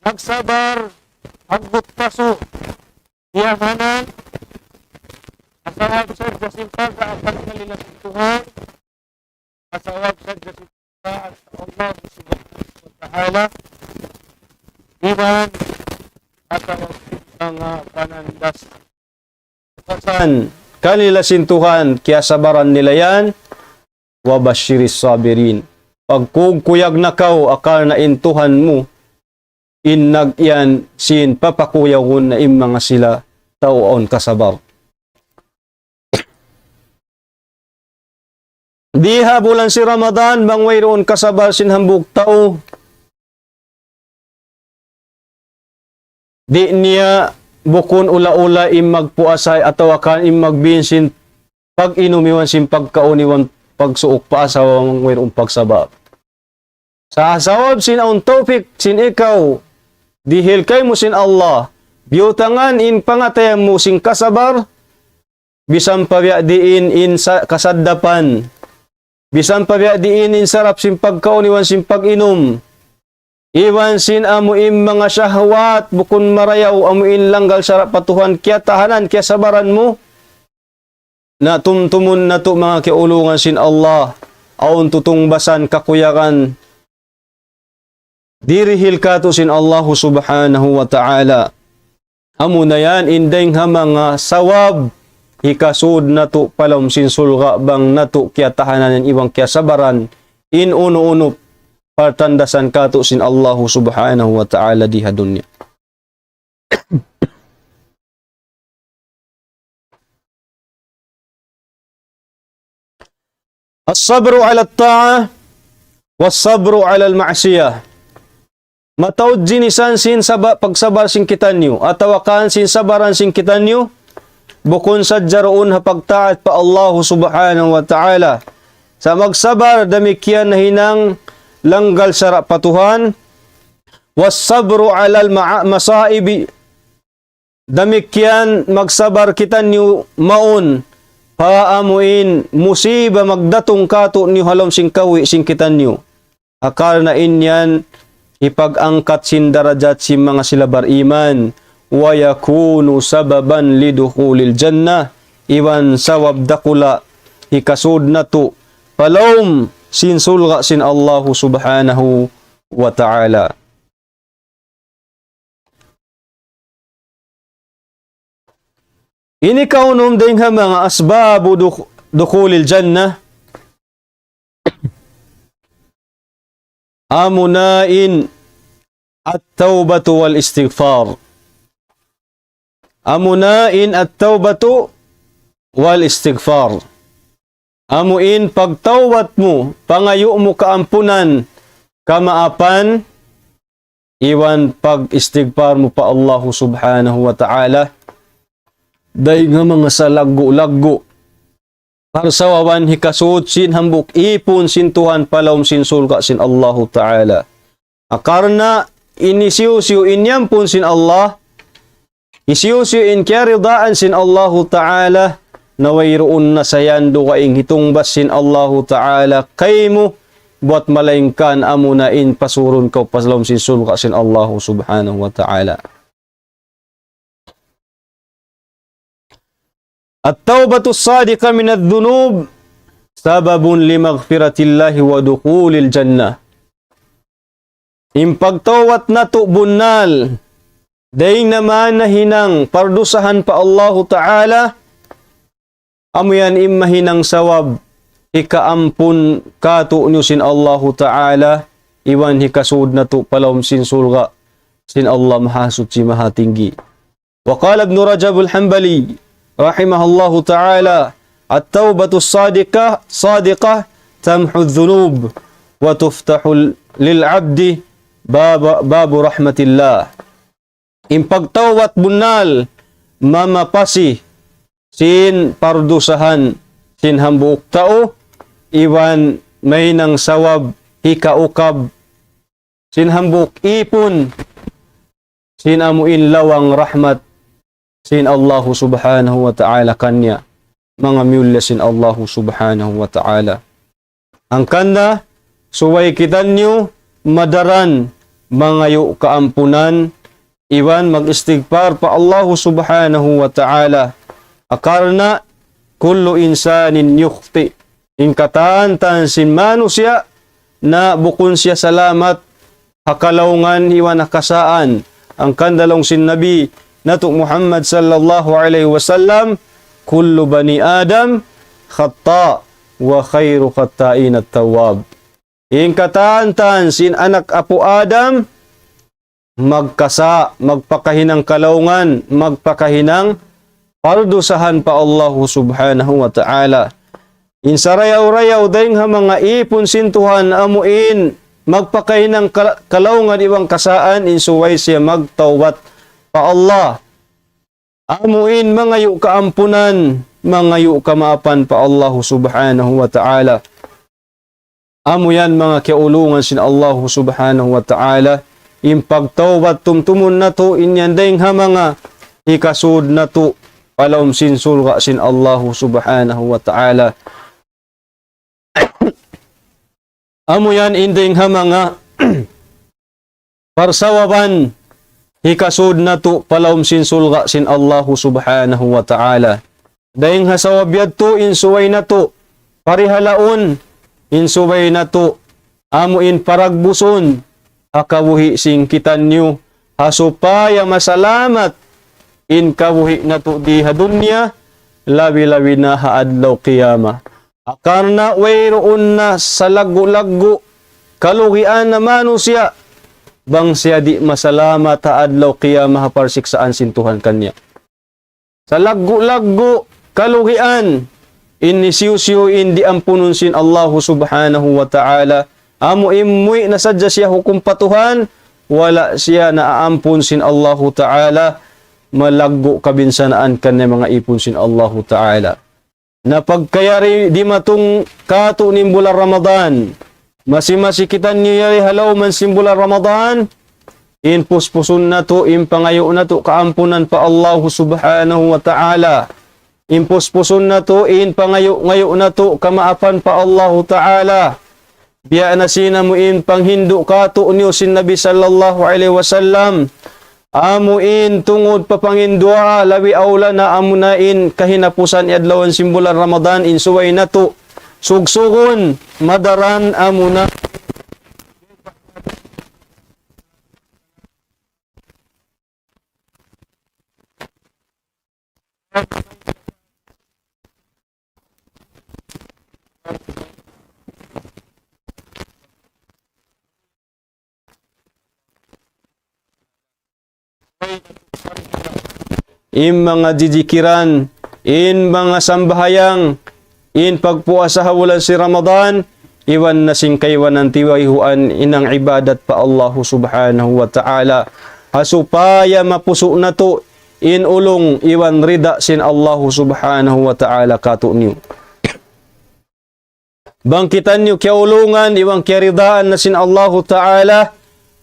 Nagsabar, agbut pasu. Diyahanan, asawab sadja sin pagtaat kanila sin Tuhan. Asawab sadja sin pagtaat Allah Subhanahu wa Ta'ala. Iban, asawab sin manga panandas. Pasan kanila sin Tuhan, kiyasabaran nila yan, wa bashiris sabirin. Pagkugkuyag na kaw, akal na in Tuhan mu, in nag-iyan sin papakuyagun na in manga sila tau awn kasabar. Di ha bulan sin Ramadan, bang wayruun kasabar sin hambuuk tau, di' niya bukun ula-ula in magpuasa atawa kan in magbin sin pag-inum iban sin pagkaun iban pagsuuk pa asawa bang wayruun pagsabar. Sa' sabab sin awn tawfik sin ikaw, dihil kaymu sin Allah, biyutangan in pangatayan mu sin kasabar, bisan pa biya' diin in sa-, kasaddapan, bisan pa biya' diin in sarap sin pagkaun iban sin pag-inum, iban sin amu in manga shahwat, bukun marayaw amu in langgal sara' pa Tuhan, kiyatahanan, kiyasabaran mu, na tumtumun natu' manga kiyaulungan sin Allah, awn tutungbasan kakuyagan, dirihil katu' sin Allahu Subhanahu wa Ta'ala. Amuna yan, in dayng ha manga sawab, hikasud natu' pa lawm sin surga' bang natu' kiyatahanan iban kiyasabaran, in unu-unu partandasan katu' sin Allahu Subhanahu wa Ta'ala di ha dunya. الصبر على الطاعة والصبر على المعصية. Mataud jinisan sin saba-, pagsabar sin kitaniyu, atawa kan sin sabaran sin kitaniyu, bukun sadja duun ha pagtaat pa Allahu Subhanahu wa Ta'ala. Sa' magsabar damikkiyan nahinang langgal sara' pa Tuhan, والصبر على المع-، المصائب. Damikkiyan magsabar kitaniyu mawn pa amuin musiba magdatung kātu'niyu ha lawm sin kabuhi' sin kitaniyu. Karna' in yan hipag-angkat sin darajat sin manga sila bariman. ويكون سببا لدخول الجنة. Iban sabab dakula' hikasud natu' pa lawm sin surga' sin Allahu Subhanahu wa Ta'ala. Ini kaunum dayn ha manga asbabu duk-, dukhulil jannah. Amuna in at-tawbatu wal istighfar. Amuna in at-tawbatu wal istighfar. Amu in pagtawbat mu, pangayu' mu kaampunan, kamaapan, iban pag-istighfar mu pa Allahu Subhanahu wa Ta'ala. Dayn ha manga salaggu'-laggu'. Parsababan hikasud sin hambuuk īpun sin Tuhan pa lawm sin surga' sin Allahu Ta'ala. Karna' in hisiyu-siyu in iyampun sin Allah, hisiyu-siyu in kiyaridaan sin Allahu Ta'ala, na wayruun na sayan dugaing hitungbas sin Allahu Ta'ala kaymu, buwat malaingkan amuna in pasurun kaw pa lawm sin surga' sin Allahu Subhanahu wa Ta'ala. التوبة الصادقة من الذنوب سبب لمغفرة الله ودخول الجنة. In pagtawbat natu' bunnal, dayn ha manga nahinang pardusahan pa Allahu Ta'ala, amu yan in mahinang sabab hikaampun kātu'niyu sin Allahu Ta'ala, iban hikasud natu' pa lawm sin surga' sin Allah Mahasuchi Mahatinggi. وقال ابن رجب الحنبلي رحمه الله تعالى: التوبة الصادقة، صادقة تمحو الذنوب وتفتح للعبد باب، باب رحمة الله. In pagtawbat bunnal, mamapasi sin pardusahan sin hambuuk tau, iban mahinang sabab hikaukab sin hambuuk īpun sin amu in lawang rahmat sin Allahu Subhanahu wa Ta'ala kaniya, manga miyulliya sin Allahu Subhanahu wa Ta'ala. Hangkan da, subay kitaniyu madaran mangayu' kaampunan, iban mag-istighfar pa Allahu Subhanahu wa Ta'ala. Karna' كل إنسان يخطئ. In katan-katan sin manusiya' na bukun siya salamat ha kalaungan iban ha kasaan. Hangkan da laung sin Nabi natu' Muhammad sallallahu alayhi wasallam, كل بني آدم خطاء وخير الخطائين التواب. In katan-katan sin anak apu' Adam, magkasa', magpakahinang kalaungan, magpakahinang pardusahan pa Allahu Subhanahu wa Ta'ala. In sarayaw-rayaw dayn ha manga īpun sin Tuhan amu in magpakahinang kala-, kalaungan iban kasaan, in subay siya magtawbat pa Allah. Amu in mangayu' kaampunan, mangayu' kamaapan pa Allahu Subhanahu wa Ta'ala. Amu yan manga kiyaulungan sin Allahu Subhanahu wa Ta'ala. In pagtawbat tumtumun natu', in yan dayn ha manga hikasud natu' pa lawm sin surga' sin Allahu Subhanahu wa Ta'ala. Amu yan in dayn ha manga parsababan hikasud natu' pa lawm sin surga' sin Allahu Subhanahu wa Ta'ala. Dayn ha sabab yadtu in subay natu' parihalaun, in subay natu' amu in paragbusun ha kabuhi' sin kitaniyu, ha supaya masalamat in kabuhi' natu' di ha dunya, labi-labi na ha adlaw qiyamah. Karna' wayruun na salaggu'-laggu' kalugian na manusiya', bang siya di' masalamat ha adlaw qiyamah ha parsiksaan sin Tuhan kaniya. Salaggu'-laggu' kalugian in hisiyu-siyu in di' ampunun sin Allahu Subhanahu wa Ta'ala. Amu in muwi' na sadja siya hukum pa Tuhan, wala' siya naaampun sin Allahu Ta'ala, malaggu' kabinsanaan kaniya manga ipun sin Allahu Ta'ala. Na pagka yari dimatung kātu' in bulan Ramadan, masi-masi kitaniyu yari ha lawm sin bulan Ramadan, in puspusun natu', in pangayu' natu' kaampunan pa Allahu Subhanahu wa Ta'ala. In puspusun natu', in pangayu'-ngayu' natu' kamaapan pa Allahu Ta'ala. Biya' na sin amu in panghindu' kātu'niyu sin Nabi sallallahu alayhi wasallam. Amu in tungud pa panghindu', labi awla na amu na in kahinapusan adlaw sin bulan Ramadan, in subay natu' sugsugun, madaran amu na. In manga jijikiran, in manga sambahayang, in pagpuasa ha bulan sin Ramadan, iban na sin kaibanan tiwayhuan in ibadat pa Allahu Subhanahu wa Ta'ala. Ha supaya mapusu' natu' in ulung iban rida sin Allahu Subhanahu wa Ta'ala kātu'niyu. Bang kitaniyu kiyaulungan iban kiyaridaan na sin Allahu Ta'ala,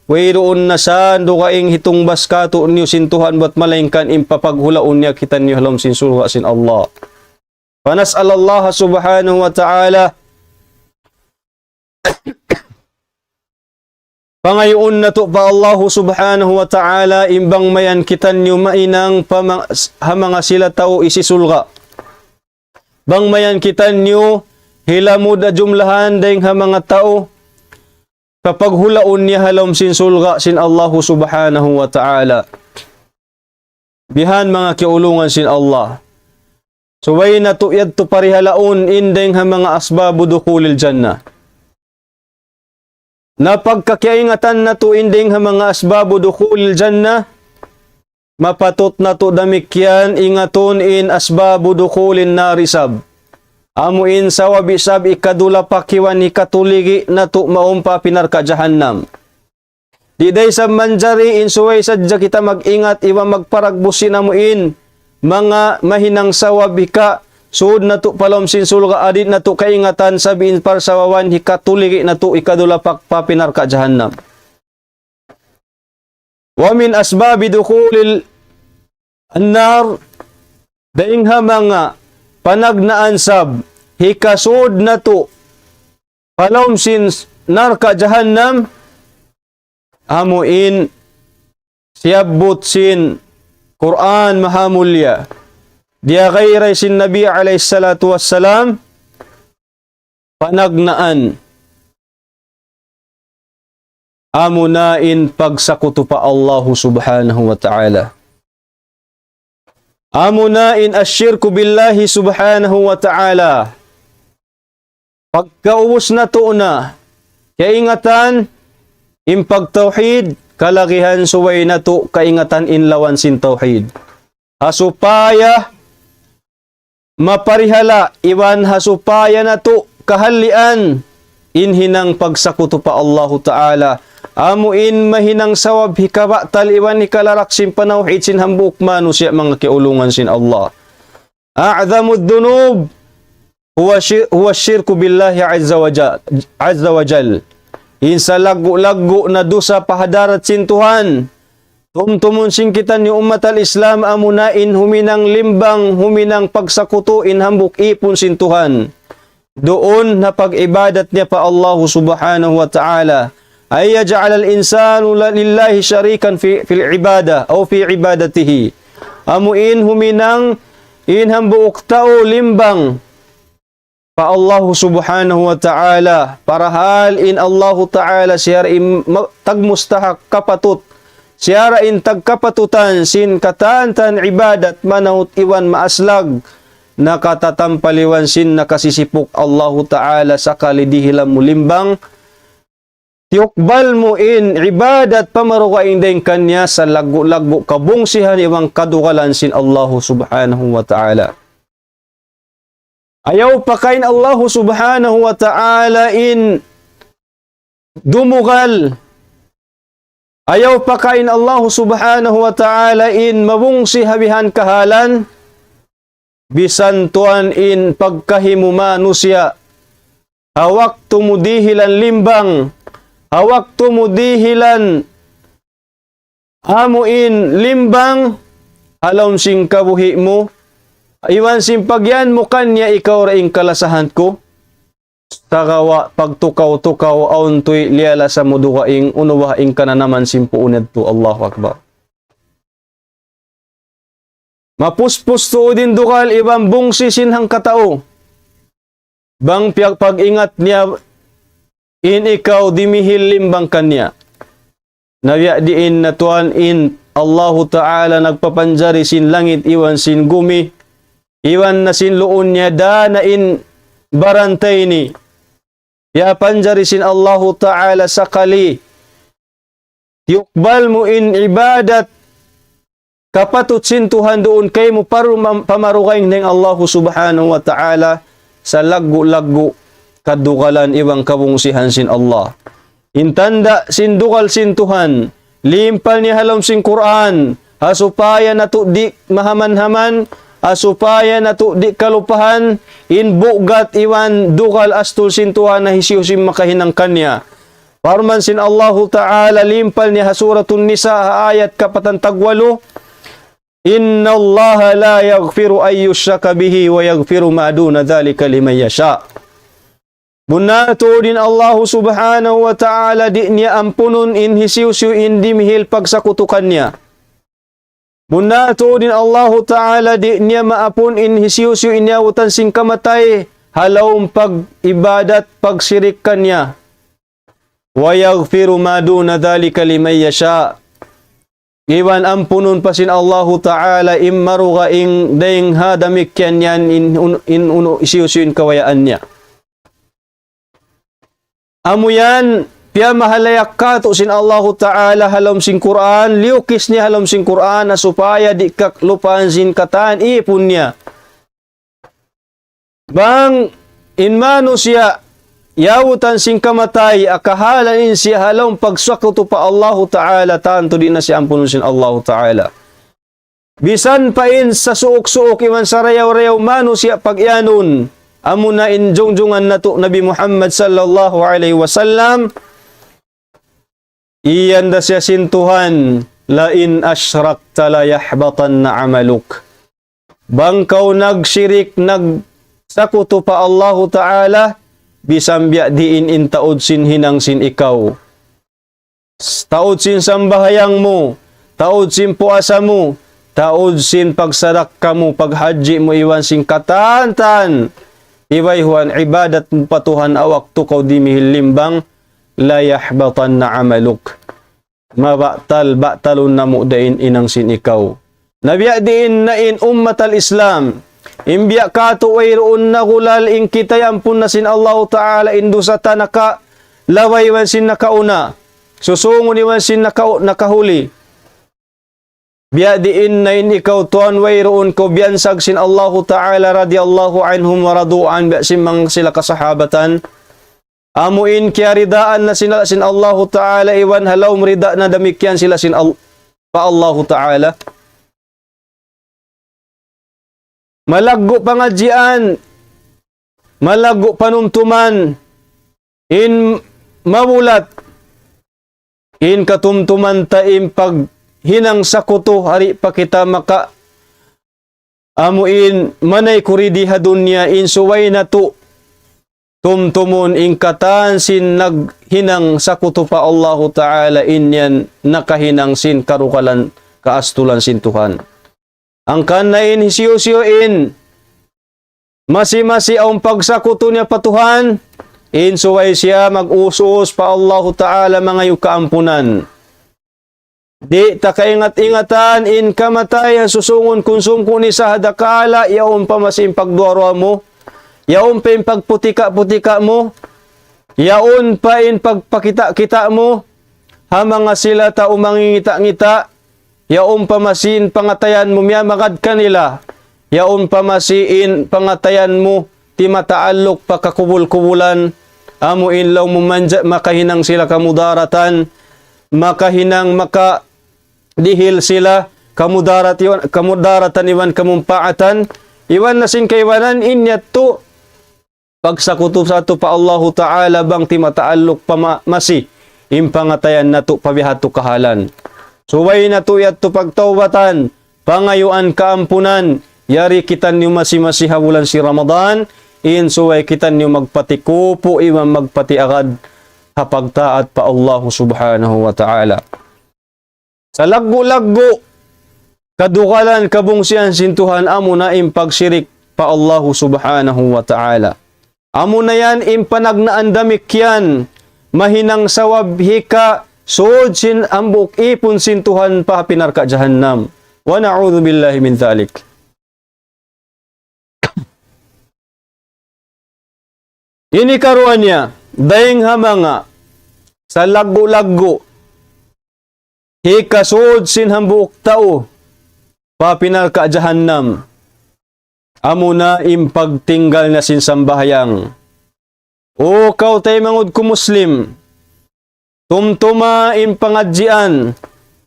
wayruun na sa dugaing hitungbas kātu'niyu sin Tuhan bat malaingkan in papaghulaun niya kitaniyu ha lawm sin surga' sin Allah. فنسأل الله سبحانه وتعالى. Pangayuun natu' pa Allahu Subhanahu wa Ta'ala in bang mayan kitaniyu mahinang pa ma-, ha manga sila tau hisisurga'. Bang mayan kitaniyu hilamud ha jumlahan dayng ha manga tau kapaghulaun niya ha lawm sin surga' sin Allahu Subhanahu wa Ta'ala. Bihan manga kiyaulungan sin Allah. Subay natu' yadtu parihalaun in dayng ha manga asbabu dukhulil jannah. Na pagka kiyaingatan natu' in dayng ha manga asbabu dukhulil jannah, mapatut natu' damikkiyan ingatun in asbabu dukhulin nar isab. Amu in sabab isab hikadulapak iban hikatuligi natu' mawn pa api narka' jahannam. Di' da isab manjari in subay sadja kita mag-ingat iban magparagbus sin amu in manga mahinang sabab hikasud natu' pa lawm sin surga', di' natu' kaingatan sabab in parsababan hikatuligi natu' hikadulapak pa api narka' jahannam. ومن أسباب دخول النار, dayng ha manga panagnaan sabab hikasud natu' pa lawm sin narka' jahannam, amu in siyabbut sin Qur'an mahamulya. Diyagayray sin Nabi alayhi salatu wassalam, panagnaan. Amu na in pagsakutu pa Allahu Subhanahu wa Ta'ala. Amu na in الشرك بالله سبحانه وتعالى. Pagkaubus natu' na kaingatan in pagtawhid, kalagihan subay natu' kaingatan in lawan sin tawhid. Ha supaya maparihala' iban ha supaya natu' kahalian in hinang pagsakutu pa Allahu Ta'ala. Amu in mahinang sabab hikabatal iban hikalarak sin panawhid sin hambuuk manusiya' manga kiyaulungan sin Allah. أعظم الذنوب هو شر-، هو الشرك بالله عز وجل، عز وجل. In salaggu'-laggu' na dusa pa hadarat sin Tuhan. Tumtumun sin kitaniyu ummat al-Islam amuna in huminang limbang, huminang pagsakutu in hambuuk ipun sin Tuhan. Duun na pag-ibadat niya pa Allahu Subhanahu wa Ta'ala. أن يجعل الإنسان ل-، لله شريكا في، في العبادة أو في عبادته. Amu in huminang in hambuuk tau limbang pa Allahu Subhanahu wa Ta'ala. Parahal in Allahu Ta'ala siya ra in ma-, tagmustahak kapatut. Siya ra in tagkapatutan sin katan-katan ibadat manahut iban maaslag. Nakatatampal iban sin nakasisipuk Allahu Ta'ala sakali dihilan mu limbang. Tiyukbal mu in ibadat pamarugaing dayng kaniya salaggu'-laggu' kabungsihan iban kadugalan sin Allahu Subhanahu wa Ta'ala. Ayaw pakain Allahu Subhanahu wa Ta'ala in dumugal. Ayaw pakain Allahu Subhanahu wa Ta'ala in mabungsi ha bihan kahalan, bisan tuwan in pagkahi mu manusiya'. Ha waktu mu dihilan limbang, ha waktu mu dihilan amu in limbang, ha lawm sin kabuhi' mu, iban sin pagyan mu kaniya ikaw ra in kalasahan ku, sagawa' pagtukaw-tukaw awn tuy liyalasa mu dugaing unu baha' in kananaman sin puun yadtu. Allahu Akbar. Mapuspus tuud in dugal iban bungsi sin hangkatau. Bang piyagpag-ingat niya in ikaw dimihil limbang kaniya. Na biya' diin na tuwan in Allahu Ta'ala nagpapanjari sin langit iban sin gumi, iban na sin luun niya dana in barantay ini. Piyapanjari sin Allahu Ta'ala sakali. Tiyukbal mu in ibadat kapatut sin Tuhan duun kaymu paru-, pamarugaing dayn Allahu Subhanahu wa Ta'ala sa laggu'-laggu' kadugalan iban kabungsihan sin Allah. In tanda' sin dugal sin Tuhan, limpal niya ha lawm sin Qur'an, ha supaya natu' di' mahaman-haman, ha supaya natu' di' kalupahan, in bugat iban dugal astul sin Tuhan na hisiyu-siyu in makahinang kaniya. Parman sin Allahu Ta'ala limpal niya ha Suratun Nisa ha ayat kapatan tagwalu, إن الله لا يغفر أن يشرك به ويغفر ما دون ذلك لمن يشاء. Bunnal tuud in Allahu Subhanahu wa Ta'ala di' niya ampunun in hisiyu-siyu in dimihil pagsakutu kaniya. Bunnal tuud in Allahu Ta'ala di' niya maapun in hisiyu-siyu in iyawutan sin kamatay ha lawm pag-ibadat, pagsirik kaniya. ويغفر ما دون ذلك لمن يشاء. Iban ampunun pa sin Allahu Ta'ala in marugaing dayn ha damikkiyan yan in un-, in unu hisiyu-siyu in kabayaan niya. Amu yan, piyamahalayak katu' sin Allahu Ta'ala ha lawm sin Qur'an, liyukis niya ha lawm sin Qur'an, na supaya di' kalupahan sin katan ipun niya. Bang in manusiya' iyawutan sin kamatay, ha kahalan in siya ha lawm pagsakutu pa Allahu Ta'ala, tantu di' na siya ampunun sin Allahu Ta'ala. Bisan pa in sasuuk-suuk iban sarayaw-rayaw manusiya' pag-iyanun, amuna in jungjungan natu' Nabi Muhammad sallallahu alayhi wasallam, iyan da siya sin Tuhan, لئن أشركت ليحبطن عملك. Bang kaw nagsirik, nagsakutu pa Allahu Ta'ala, bisan biya' diin in taud sin hinang sin ikaw. Taud sin sambahayang mu, taud sin puasa mu, taud sin pagsadakka mu, paghajji mu, iban sin katan-katan ibayhuan ibadat mu pa Tuhan ha waktu kaw dimihil limbang, ليحبطن عملك. Mabatal-batalun namu' da in hinang sin ikaw. Na biya' diin na in ummat al-Islam, in biya' katu' wayruun nagulal in kita iyampun na sin Allahu Ta'ala in dusa ta nakalabay iban sin nakauna, susungun iban sin naka-, nakahuli. Biya' diin na in ikaw tuwan wayruun kaw biyansag sin Allahu Ta'ala رضي الله عنهم ورضوا عنه, biya' sin manga sila kasahabatan. Amu in kiyaridaan na sila sin Allahu Ta'ala, iban ha lawm rida na damikkiyan sila sin Al-, pa Allahu Ta'ala. Malaggu' pangadjian, malaggu' panumtuman, in mabulat, in katumtuman ta in paghinang sakutu, di' pa kita maka amu in manaykud di ha dunya, in subay natu' tumtumun in katan sin naghinang sakutu pa Allahu Ta'ala, in yan nakahinang sin karukalan kaastulan sin Tuhan. Hangkan na in hisiyu-siyu in masi-masi awn pagsakutu niya pa Tuhan, in subay siya mag-us-us pa Allahu Ta'ala mangayu' kaampunan. Di' ta kaingat-ingatan in kamatay ha susungun kunsum kuni sa ha dakala', yaun pa masi in pagduwa-ruwa mu, yaun pa in pagputika-putika mu, yaun pa in pagpakita'-kita' mu, ha manga sila tau mangingita'-ngita', yaun pa masi in pangatayan mu miyamagad kanila, yaun pa masi in pangatayan mu timataalluk pa kakubul-kubulan, amu in laung mu manja-, makahinang sila kamudaratan, makahinang makadihil sila kamudarat iban, kamudaratan iban kamumpaatan, iban na sin kaibanan in yadtu pagsakutu satu pa Allahu Ta'ala bang timataalluk pa ma-, masi in pangatayan natu' pa bihadtu kahalan. Subay natu' yadtu pagtaubatan, pangayuan kaampunan, yari kitaniyu masi-masi ha bulan sin Ramadan, in subay kitaniyu magpatikupu iban magpatiagad ha pagtaat pa Allahu Subhanahu wa Ta'ala. Salaggu'-laggu' kadugalan kabungsihan sin Tuhan amuna in pagshirik pa Allahu Subhanahu wa Ta'ala. Amuna yan in panagnaan damikkiyan, mahinang sabab hikasud sin hambuuk īpun sin Tuhan pa api narka' jahannam. Wa na'udhu billahi min dhalik. Ini karuwa niya, dayng ha manga salaggu'-laggu' hikasud sin hambuuk tau pa api narka' jahannam. Amuna in pagtinggal niya sin sambahayang. O kaw taymanghud ku Muslim, tumtuma in pangadjian,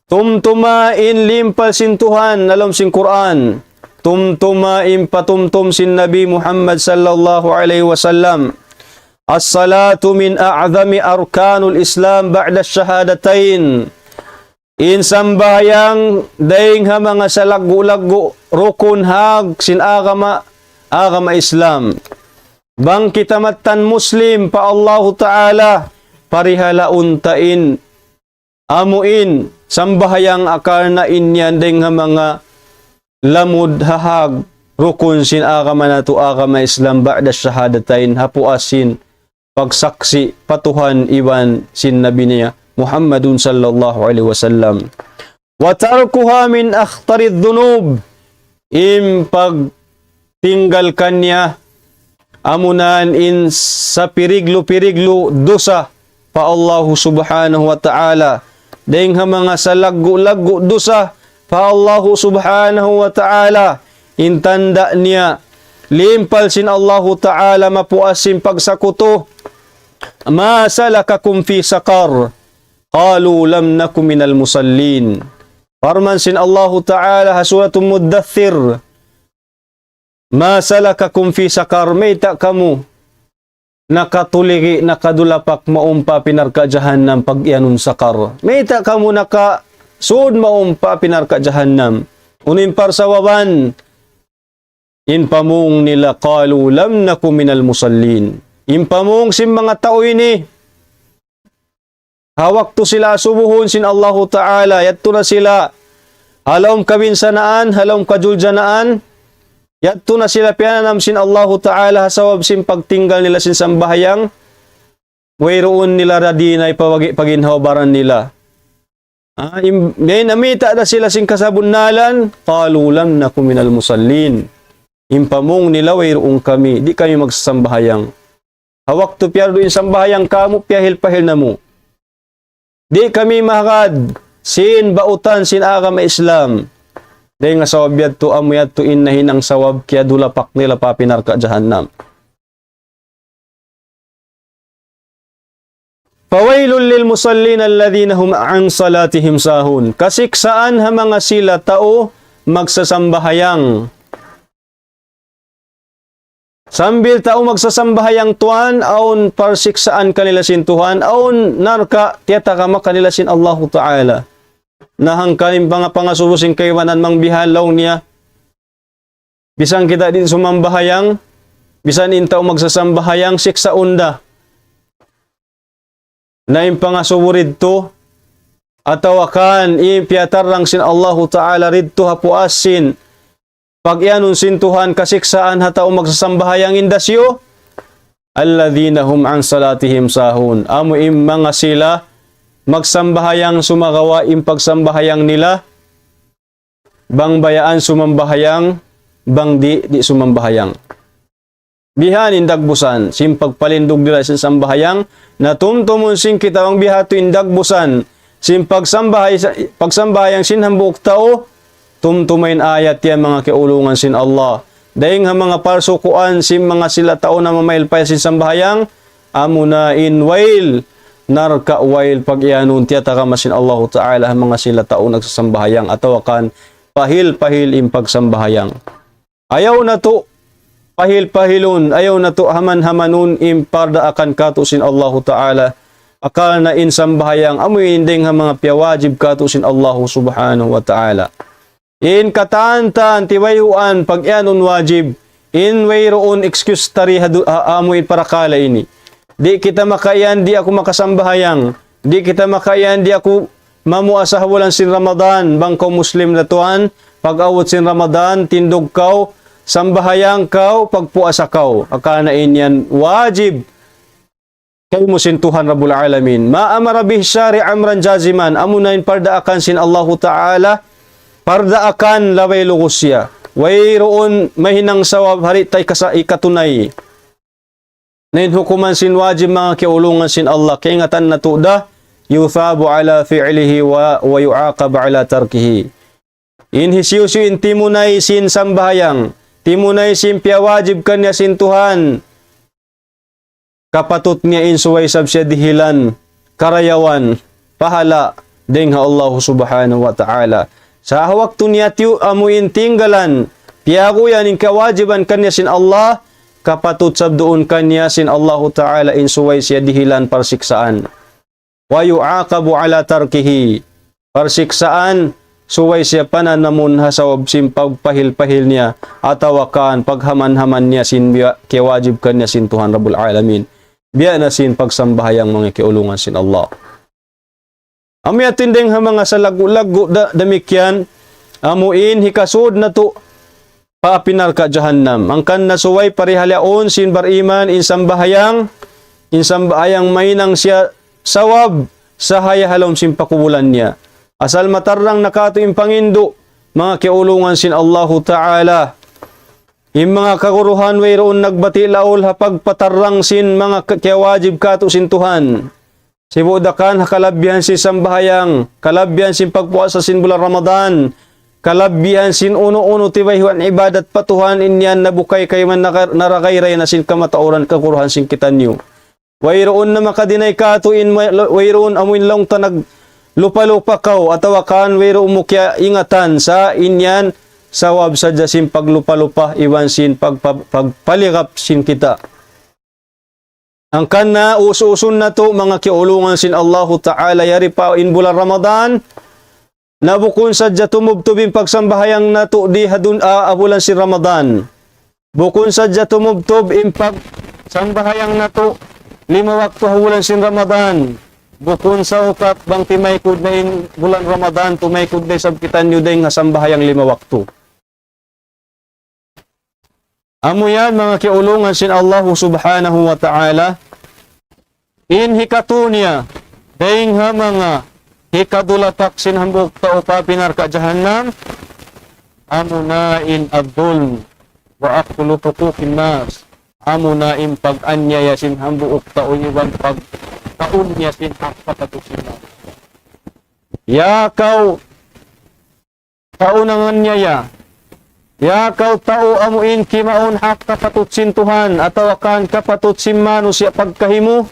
tumtuma in limpal sin Tuhan ha lawm sin Qur'an, tumtuma in patumtum sin Nabi Muhammad sallallahu alayhi wasallam. الصلاة من أعظم أركان الإسلام بعد الشهادتين. In sambahayang dayng ha manga salaggu'-laggu' rukun hag sin agama, agama Islam. Bang kita mattan Muslim pa Allahu Ta'ala, parihalaun ta in amu in sambahayang, karna' in yan dayng ha manga lamud ha hag rukun sin agama natu', agama Islam, بعد الشهادتين, ha puas sin pagsaksi' pa Tuhan iban sin Nabi niya Muhammadun sallallahu alayhi wasallam. وتركها من أخطر الذنوب. In pagtinggal kaniya amuna in sapiriglu-piriglu dusa pa Allahu Subhanahu wa Ta'ala. Dayng ha manga salaggu'-laggu' dusa pa Allahu Subhanahu wa Ta'ala. In tanda' niya, limpal sin Allahu Ta'ala mapuas sin pagsakutu. ما سلككم في سقر؟ قالوا لم نك من المصلين. Parman sin Allahu Ta'ala ha Suratul Muddathir, ما سلككم في سقر, mayta' kamu nakatuligi, nakadulapak mawn pa api narka' jahannam pag-iyanun Saqar? Mayta' kamu nakasud mawn pa api narka' jahannam? Unu in parsababan? In pamung nila, قالوا لم نك من المصلين. In pamung sin manga tau ini, ha waktu sila asubuhun sin Allahu Ta'ala, yadtu na sila ha lawm kabinsanaan, ha lawm kajuljanaan, yadtu na sila piyananam sin Allahu Ta'ala ha sabab sin pagtinggal nila sin sambahayang, wayruun nila da di' na ipawagi' pa ginhawa-baran nila. Ah, im-, biya' na mita' da sila sin kasabunnalan, قالوا لم نك من المصلين. In pamung nila, wayruun kami, di' kami magsasambahayang. Ha waktu piyardu in sambahayang kāmu', piyahil-pahil namu'. Di' kami mahagad sin bautan sin agama Islam. Dayng ha sabab yadtu, amu yadtu in nahinang sabab kiyadulapak nila pa api narka' jahannam. فويل للمصلين الذين هم عن صلاتهم ساهون. Kasiksaan ha manga sila tau magsasambahayang. Sambil tau magsasambahayang tuwan, awn parsiksaan kanila sin Tuhan, awn narka' tiyatagama kanila sin Allahu Ta'ala. Na hangkan in panga-, pangasubu sin kaibanan mangbihan laung niya. Bisan kita di' sumambahayang, bisan in tau magsasambahayang, siksaun da. Na in pangasubu didtu, atawa kan in piyatarrang sin Allahu Ta'ala didtu ha puas sin pag-iyanun sin Tuhan kasiksaan ha tau magsasambahayang in dasyu, الذين هم عن صلاتهم ساهون. Amu in manga sila magsambahayang sumagawa' in pagsambahayang nila, bang bayaan sumambahayang, bang di', di' sumambahayang. Bihan in dagbusan sin pagpalindug nila sin sambahayang, na tumtumun sin kita bang biha' tu in dagbusan sin pagsambahay-, pagsambahayang sin hambuuk tau, tumtuma in ayat yan manga kiyaulungan sin Allah. Dayng ha manga parsukuan sin manga sila tau namamahil-pahil sin sambahayang, amuna in wail, narka' wail pag-iyanun tiyatagama sin Allahu Ta'ala ha manga sila tau nagsasambahayang atawa kan pahil-pahil in pagsambahayang. Ayaw natu' pahil-pahilun, ayaw natu' haman-hamanun in pardaakan katu' sin Allahu Ta'ala. Akal na in sambahayang amu in dayng ha manga piyawajib katu' sin Allahu Subhanahu wa Ta'ala. In katan-katan tiwayuan pag-iyanun wajib, in wayruun excuse tari hadu-, ha-, amu in parakala' ini. Di' kita makaiyan, di' aku makasambahayang. Di' kita makaiyan, di' aku mamuasa ha bulan sin Ramadan, bang kaw Muslim na tuwan, pag-abut sin Ramadan, tindug kaw, sambahayang kaw, pagpuasa kaw. Akana in yan wajib kaymu sin Tuhan Rabbul Alamin. ما أمر به الشارع أمرا جازما, amuna in pardaakan sin Allahu Ta'ala, pardaakan labay lugus siya. Wayruun mahinang sawab ha di' ta kasa-, ikatunay. Na in hukuman sin wajib manga kiyaulungan sin Allah, kaingatan natu' da, يثاب على فعله و-, ويعاقب على تركه. In hisiyu-siyu in timunay sin sambahayang, timunay sin piyawajib kaniya sin Tuhan, kapatut niya in subay isab siya dihilan, karayawan, pahala', dayng ha Allah Subhanahu wa Ta'ala. Sa' ha waktu niya tiyu-, amu in tinggalan, piyaguyan in kawajiban kaniya sin Allah, kapatut isab duun kaniya sin Allahu Ta'ala in subay siya dihilan parsiksaan. ويعاقب على تركه. Parsiksaan, subay siya pananamun ha sabab sin pagpahil-pahil niya, atawa kan paghaman-haman niya sin biya' kiwajib kaniya sin Tuhan Rabbul Alamin. Biya' na sin pagsambahayang manga kiyaulungan sin Allah. Amu yadtu in dayng ha manga salaggu'-laggu' da-, damikkiyan, amu in hikasud natu' pa api narka' jahannam. Hangkan na subay parihalaun sin bariman in sambahayang, in sambahayang mahinang siya sawab sahaya ha lawm sin pakubulan niya. Asal matarrang na katu' in pangindu', manga kiyaulungan sin Allahu Ta'ala. In manga kaguruhan wayruun nagbati' laul ha pagpatarrang sin manga ka-, kiyawajib katu' sin Tuhan. Sibu' da kan ha kalabihan sin sambahayang, kalabihan sin pagpuasa sin bulan Ramadan, kalabihan sin unu-unu tibayhuan ibadat pa Tuhan, in yan nabukay kayman naka-, naragayray na sin kamatauran kaguruhan sin kitaniyu. Wayruun na makadinay katu' in may-, wayruun amu in laung ta naglupa-lupa kaw, atawa kan wayruun mu kiyaingatan sa' in yan sawab sadja sin paglupa-lupa iban sin pagpa-, pagpaligap sin kita. Hangkan na us-usun natu' manga kiyaulungan sin Allahu Ta'ala yari pa in bulan Ramadan, na bukun sadja tumubtub in pagsambahayang natu' di ha dun-, ah, ha bulan sin Ramadan. Bukun sadja tumubtub in pagsambahayang natu' lima waktu ha bulan sin Ramadan. Bukun sa ukat bang timaykud na in bulan Ramadan, tumaykud na isab kitaniyu dayng ha sambahayang lima waktu. Amu yan, manga kiyaulungan sin Allahu Subhanahu wa Ta'ala, in hikatu niya, dayng ha manga hikadulatak sin hambuuk tau pa api narka' jahannam, amuna in الظلم وأكل حقوق الناس, amuna in pag-anyaya sin hambuuk tau iban pagkaun niya sin hak kapatut sin manusiya'. Ya kaw tau nanganyaya. Ya kaw tau amu in kimaun hak kapatut sin Tuhan, atawa kan kapatut sin manusiya' pagkahi mu,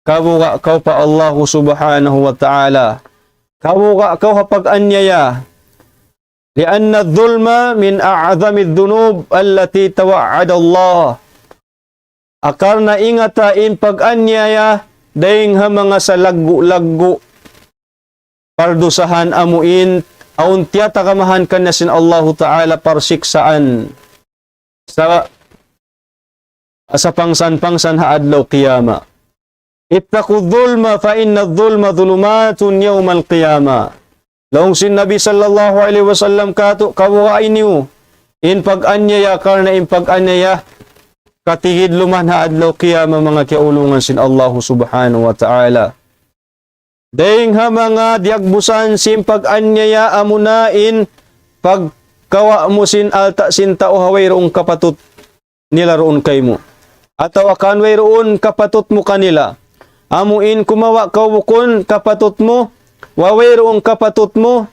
kabuga' kaw pa Allahu Subhanahu wa Ta'ala. Kabuga' kaw ha pag-anyaya. لأن الظلم من أعظم الذنوب التي توعد الله. Akal na ingata in pag-anyaya dayng ha manga salaggu'-laggu' pardusahan amu in awn tiyatagamahan kaniya sin Allahu Ta'ala parsiksaan sa, sa pangsan-pangsan ha adlaw qiyamah. اتقوا الظلم فإن الظلم ظلمات يوم القيامة. Laung sin Nabi sallallahu alayhi wasallam katu', kabugai niyu in pag-anyaya, karna' in pag-anyaya katigidluman ha adlaw qiyamah, manga kiyaulungan sin Allahu Subhanahu wa Ta'ala. Dayng ha manga diyagbusan sin pag-anyaya amuna in pagkawa' mu sin alta' sin tau ha wayruun kapatut nila duun kaymu. Atawa kan wayruun kapatut mu kanila. Amu in kumawa' kaw bukun kapatut mu, wa wayruun kapatut mu,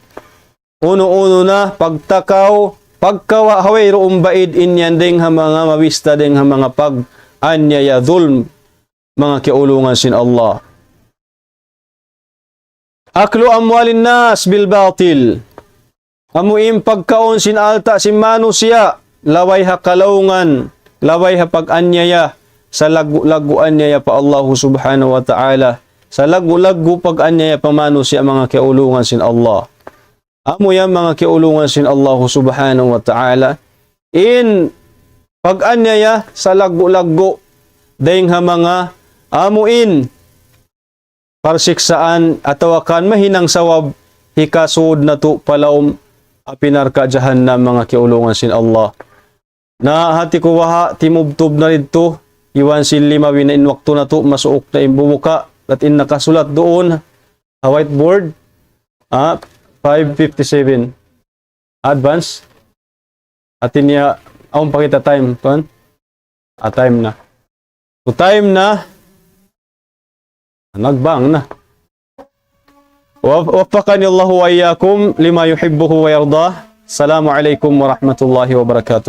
unu-unu na, pagtakaw, pagkawa' ha wayruun baid in yan dayng ha manga mabista dayng ha manga pag-anyaya, dhulm, manga kiyaulungan sin Allah. أكل أموال الناس بالباطل. Amu in pagkaun sin alta' sin manusiya', labay ha kalaungan, labay ha pag-anyaya, salaggu'-laggu' anyaya pa Allahu Subhanahu wa Ta'ala, salaggu'-laggu' pag-anyaya pa manusiya', manga kiyaulungan sin Allah. Amu yan manga kiyaulungan sin Allahu Subhanahu wa Ta'ala. In pag-anyaya salaggu'-laggu' dayng ha manga amu in parsiksaan atawa kan mahinang sabab hikasud natu' pa lawm api narka' jahannam, manga kiyaulungan sin Allah. Na hati ku baha' timubtub na didtu, iban sin lima wina in waktu natu' masuuk na in bubuka, dat in nakasulat duun ha whiteboard, ah, five fifty-seven. Advance. Hati niya, awn pa kita time, tuan? Ah, time na. So, time na. Nagbang na. وفقني الله وإياكم لما يحبه ويرضاه. السلام عليكم ورحمة الله وبركاته.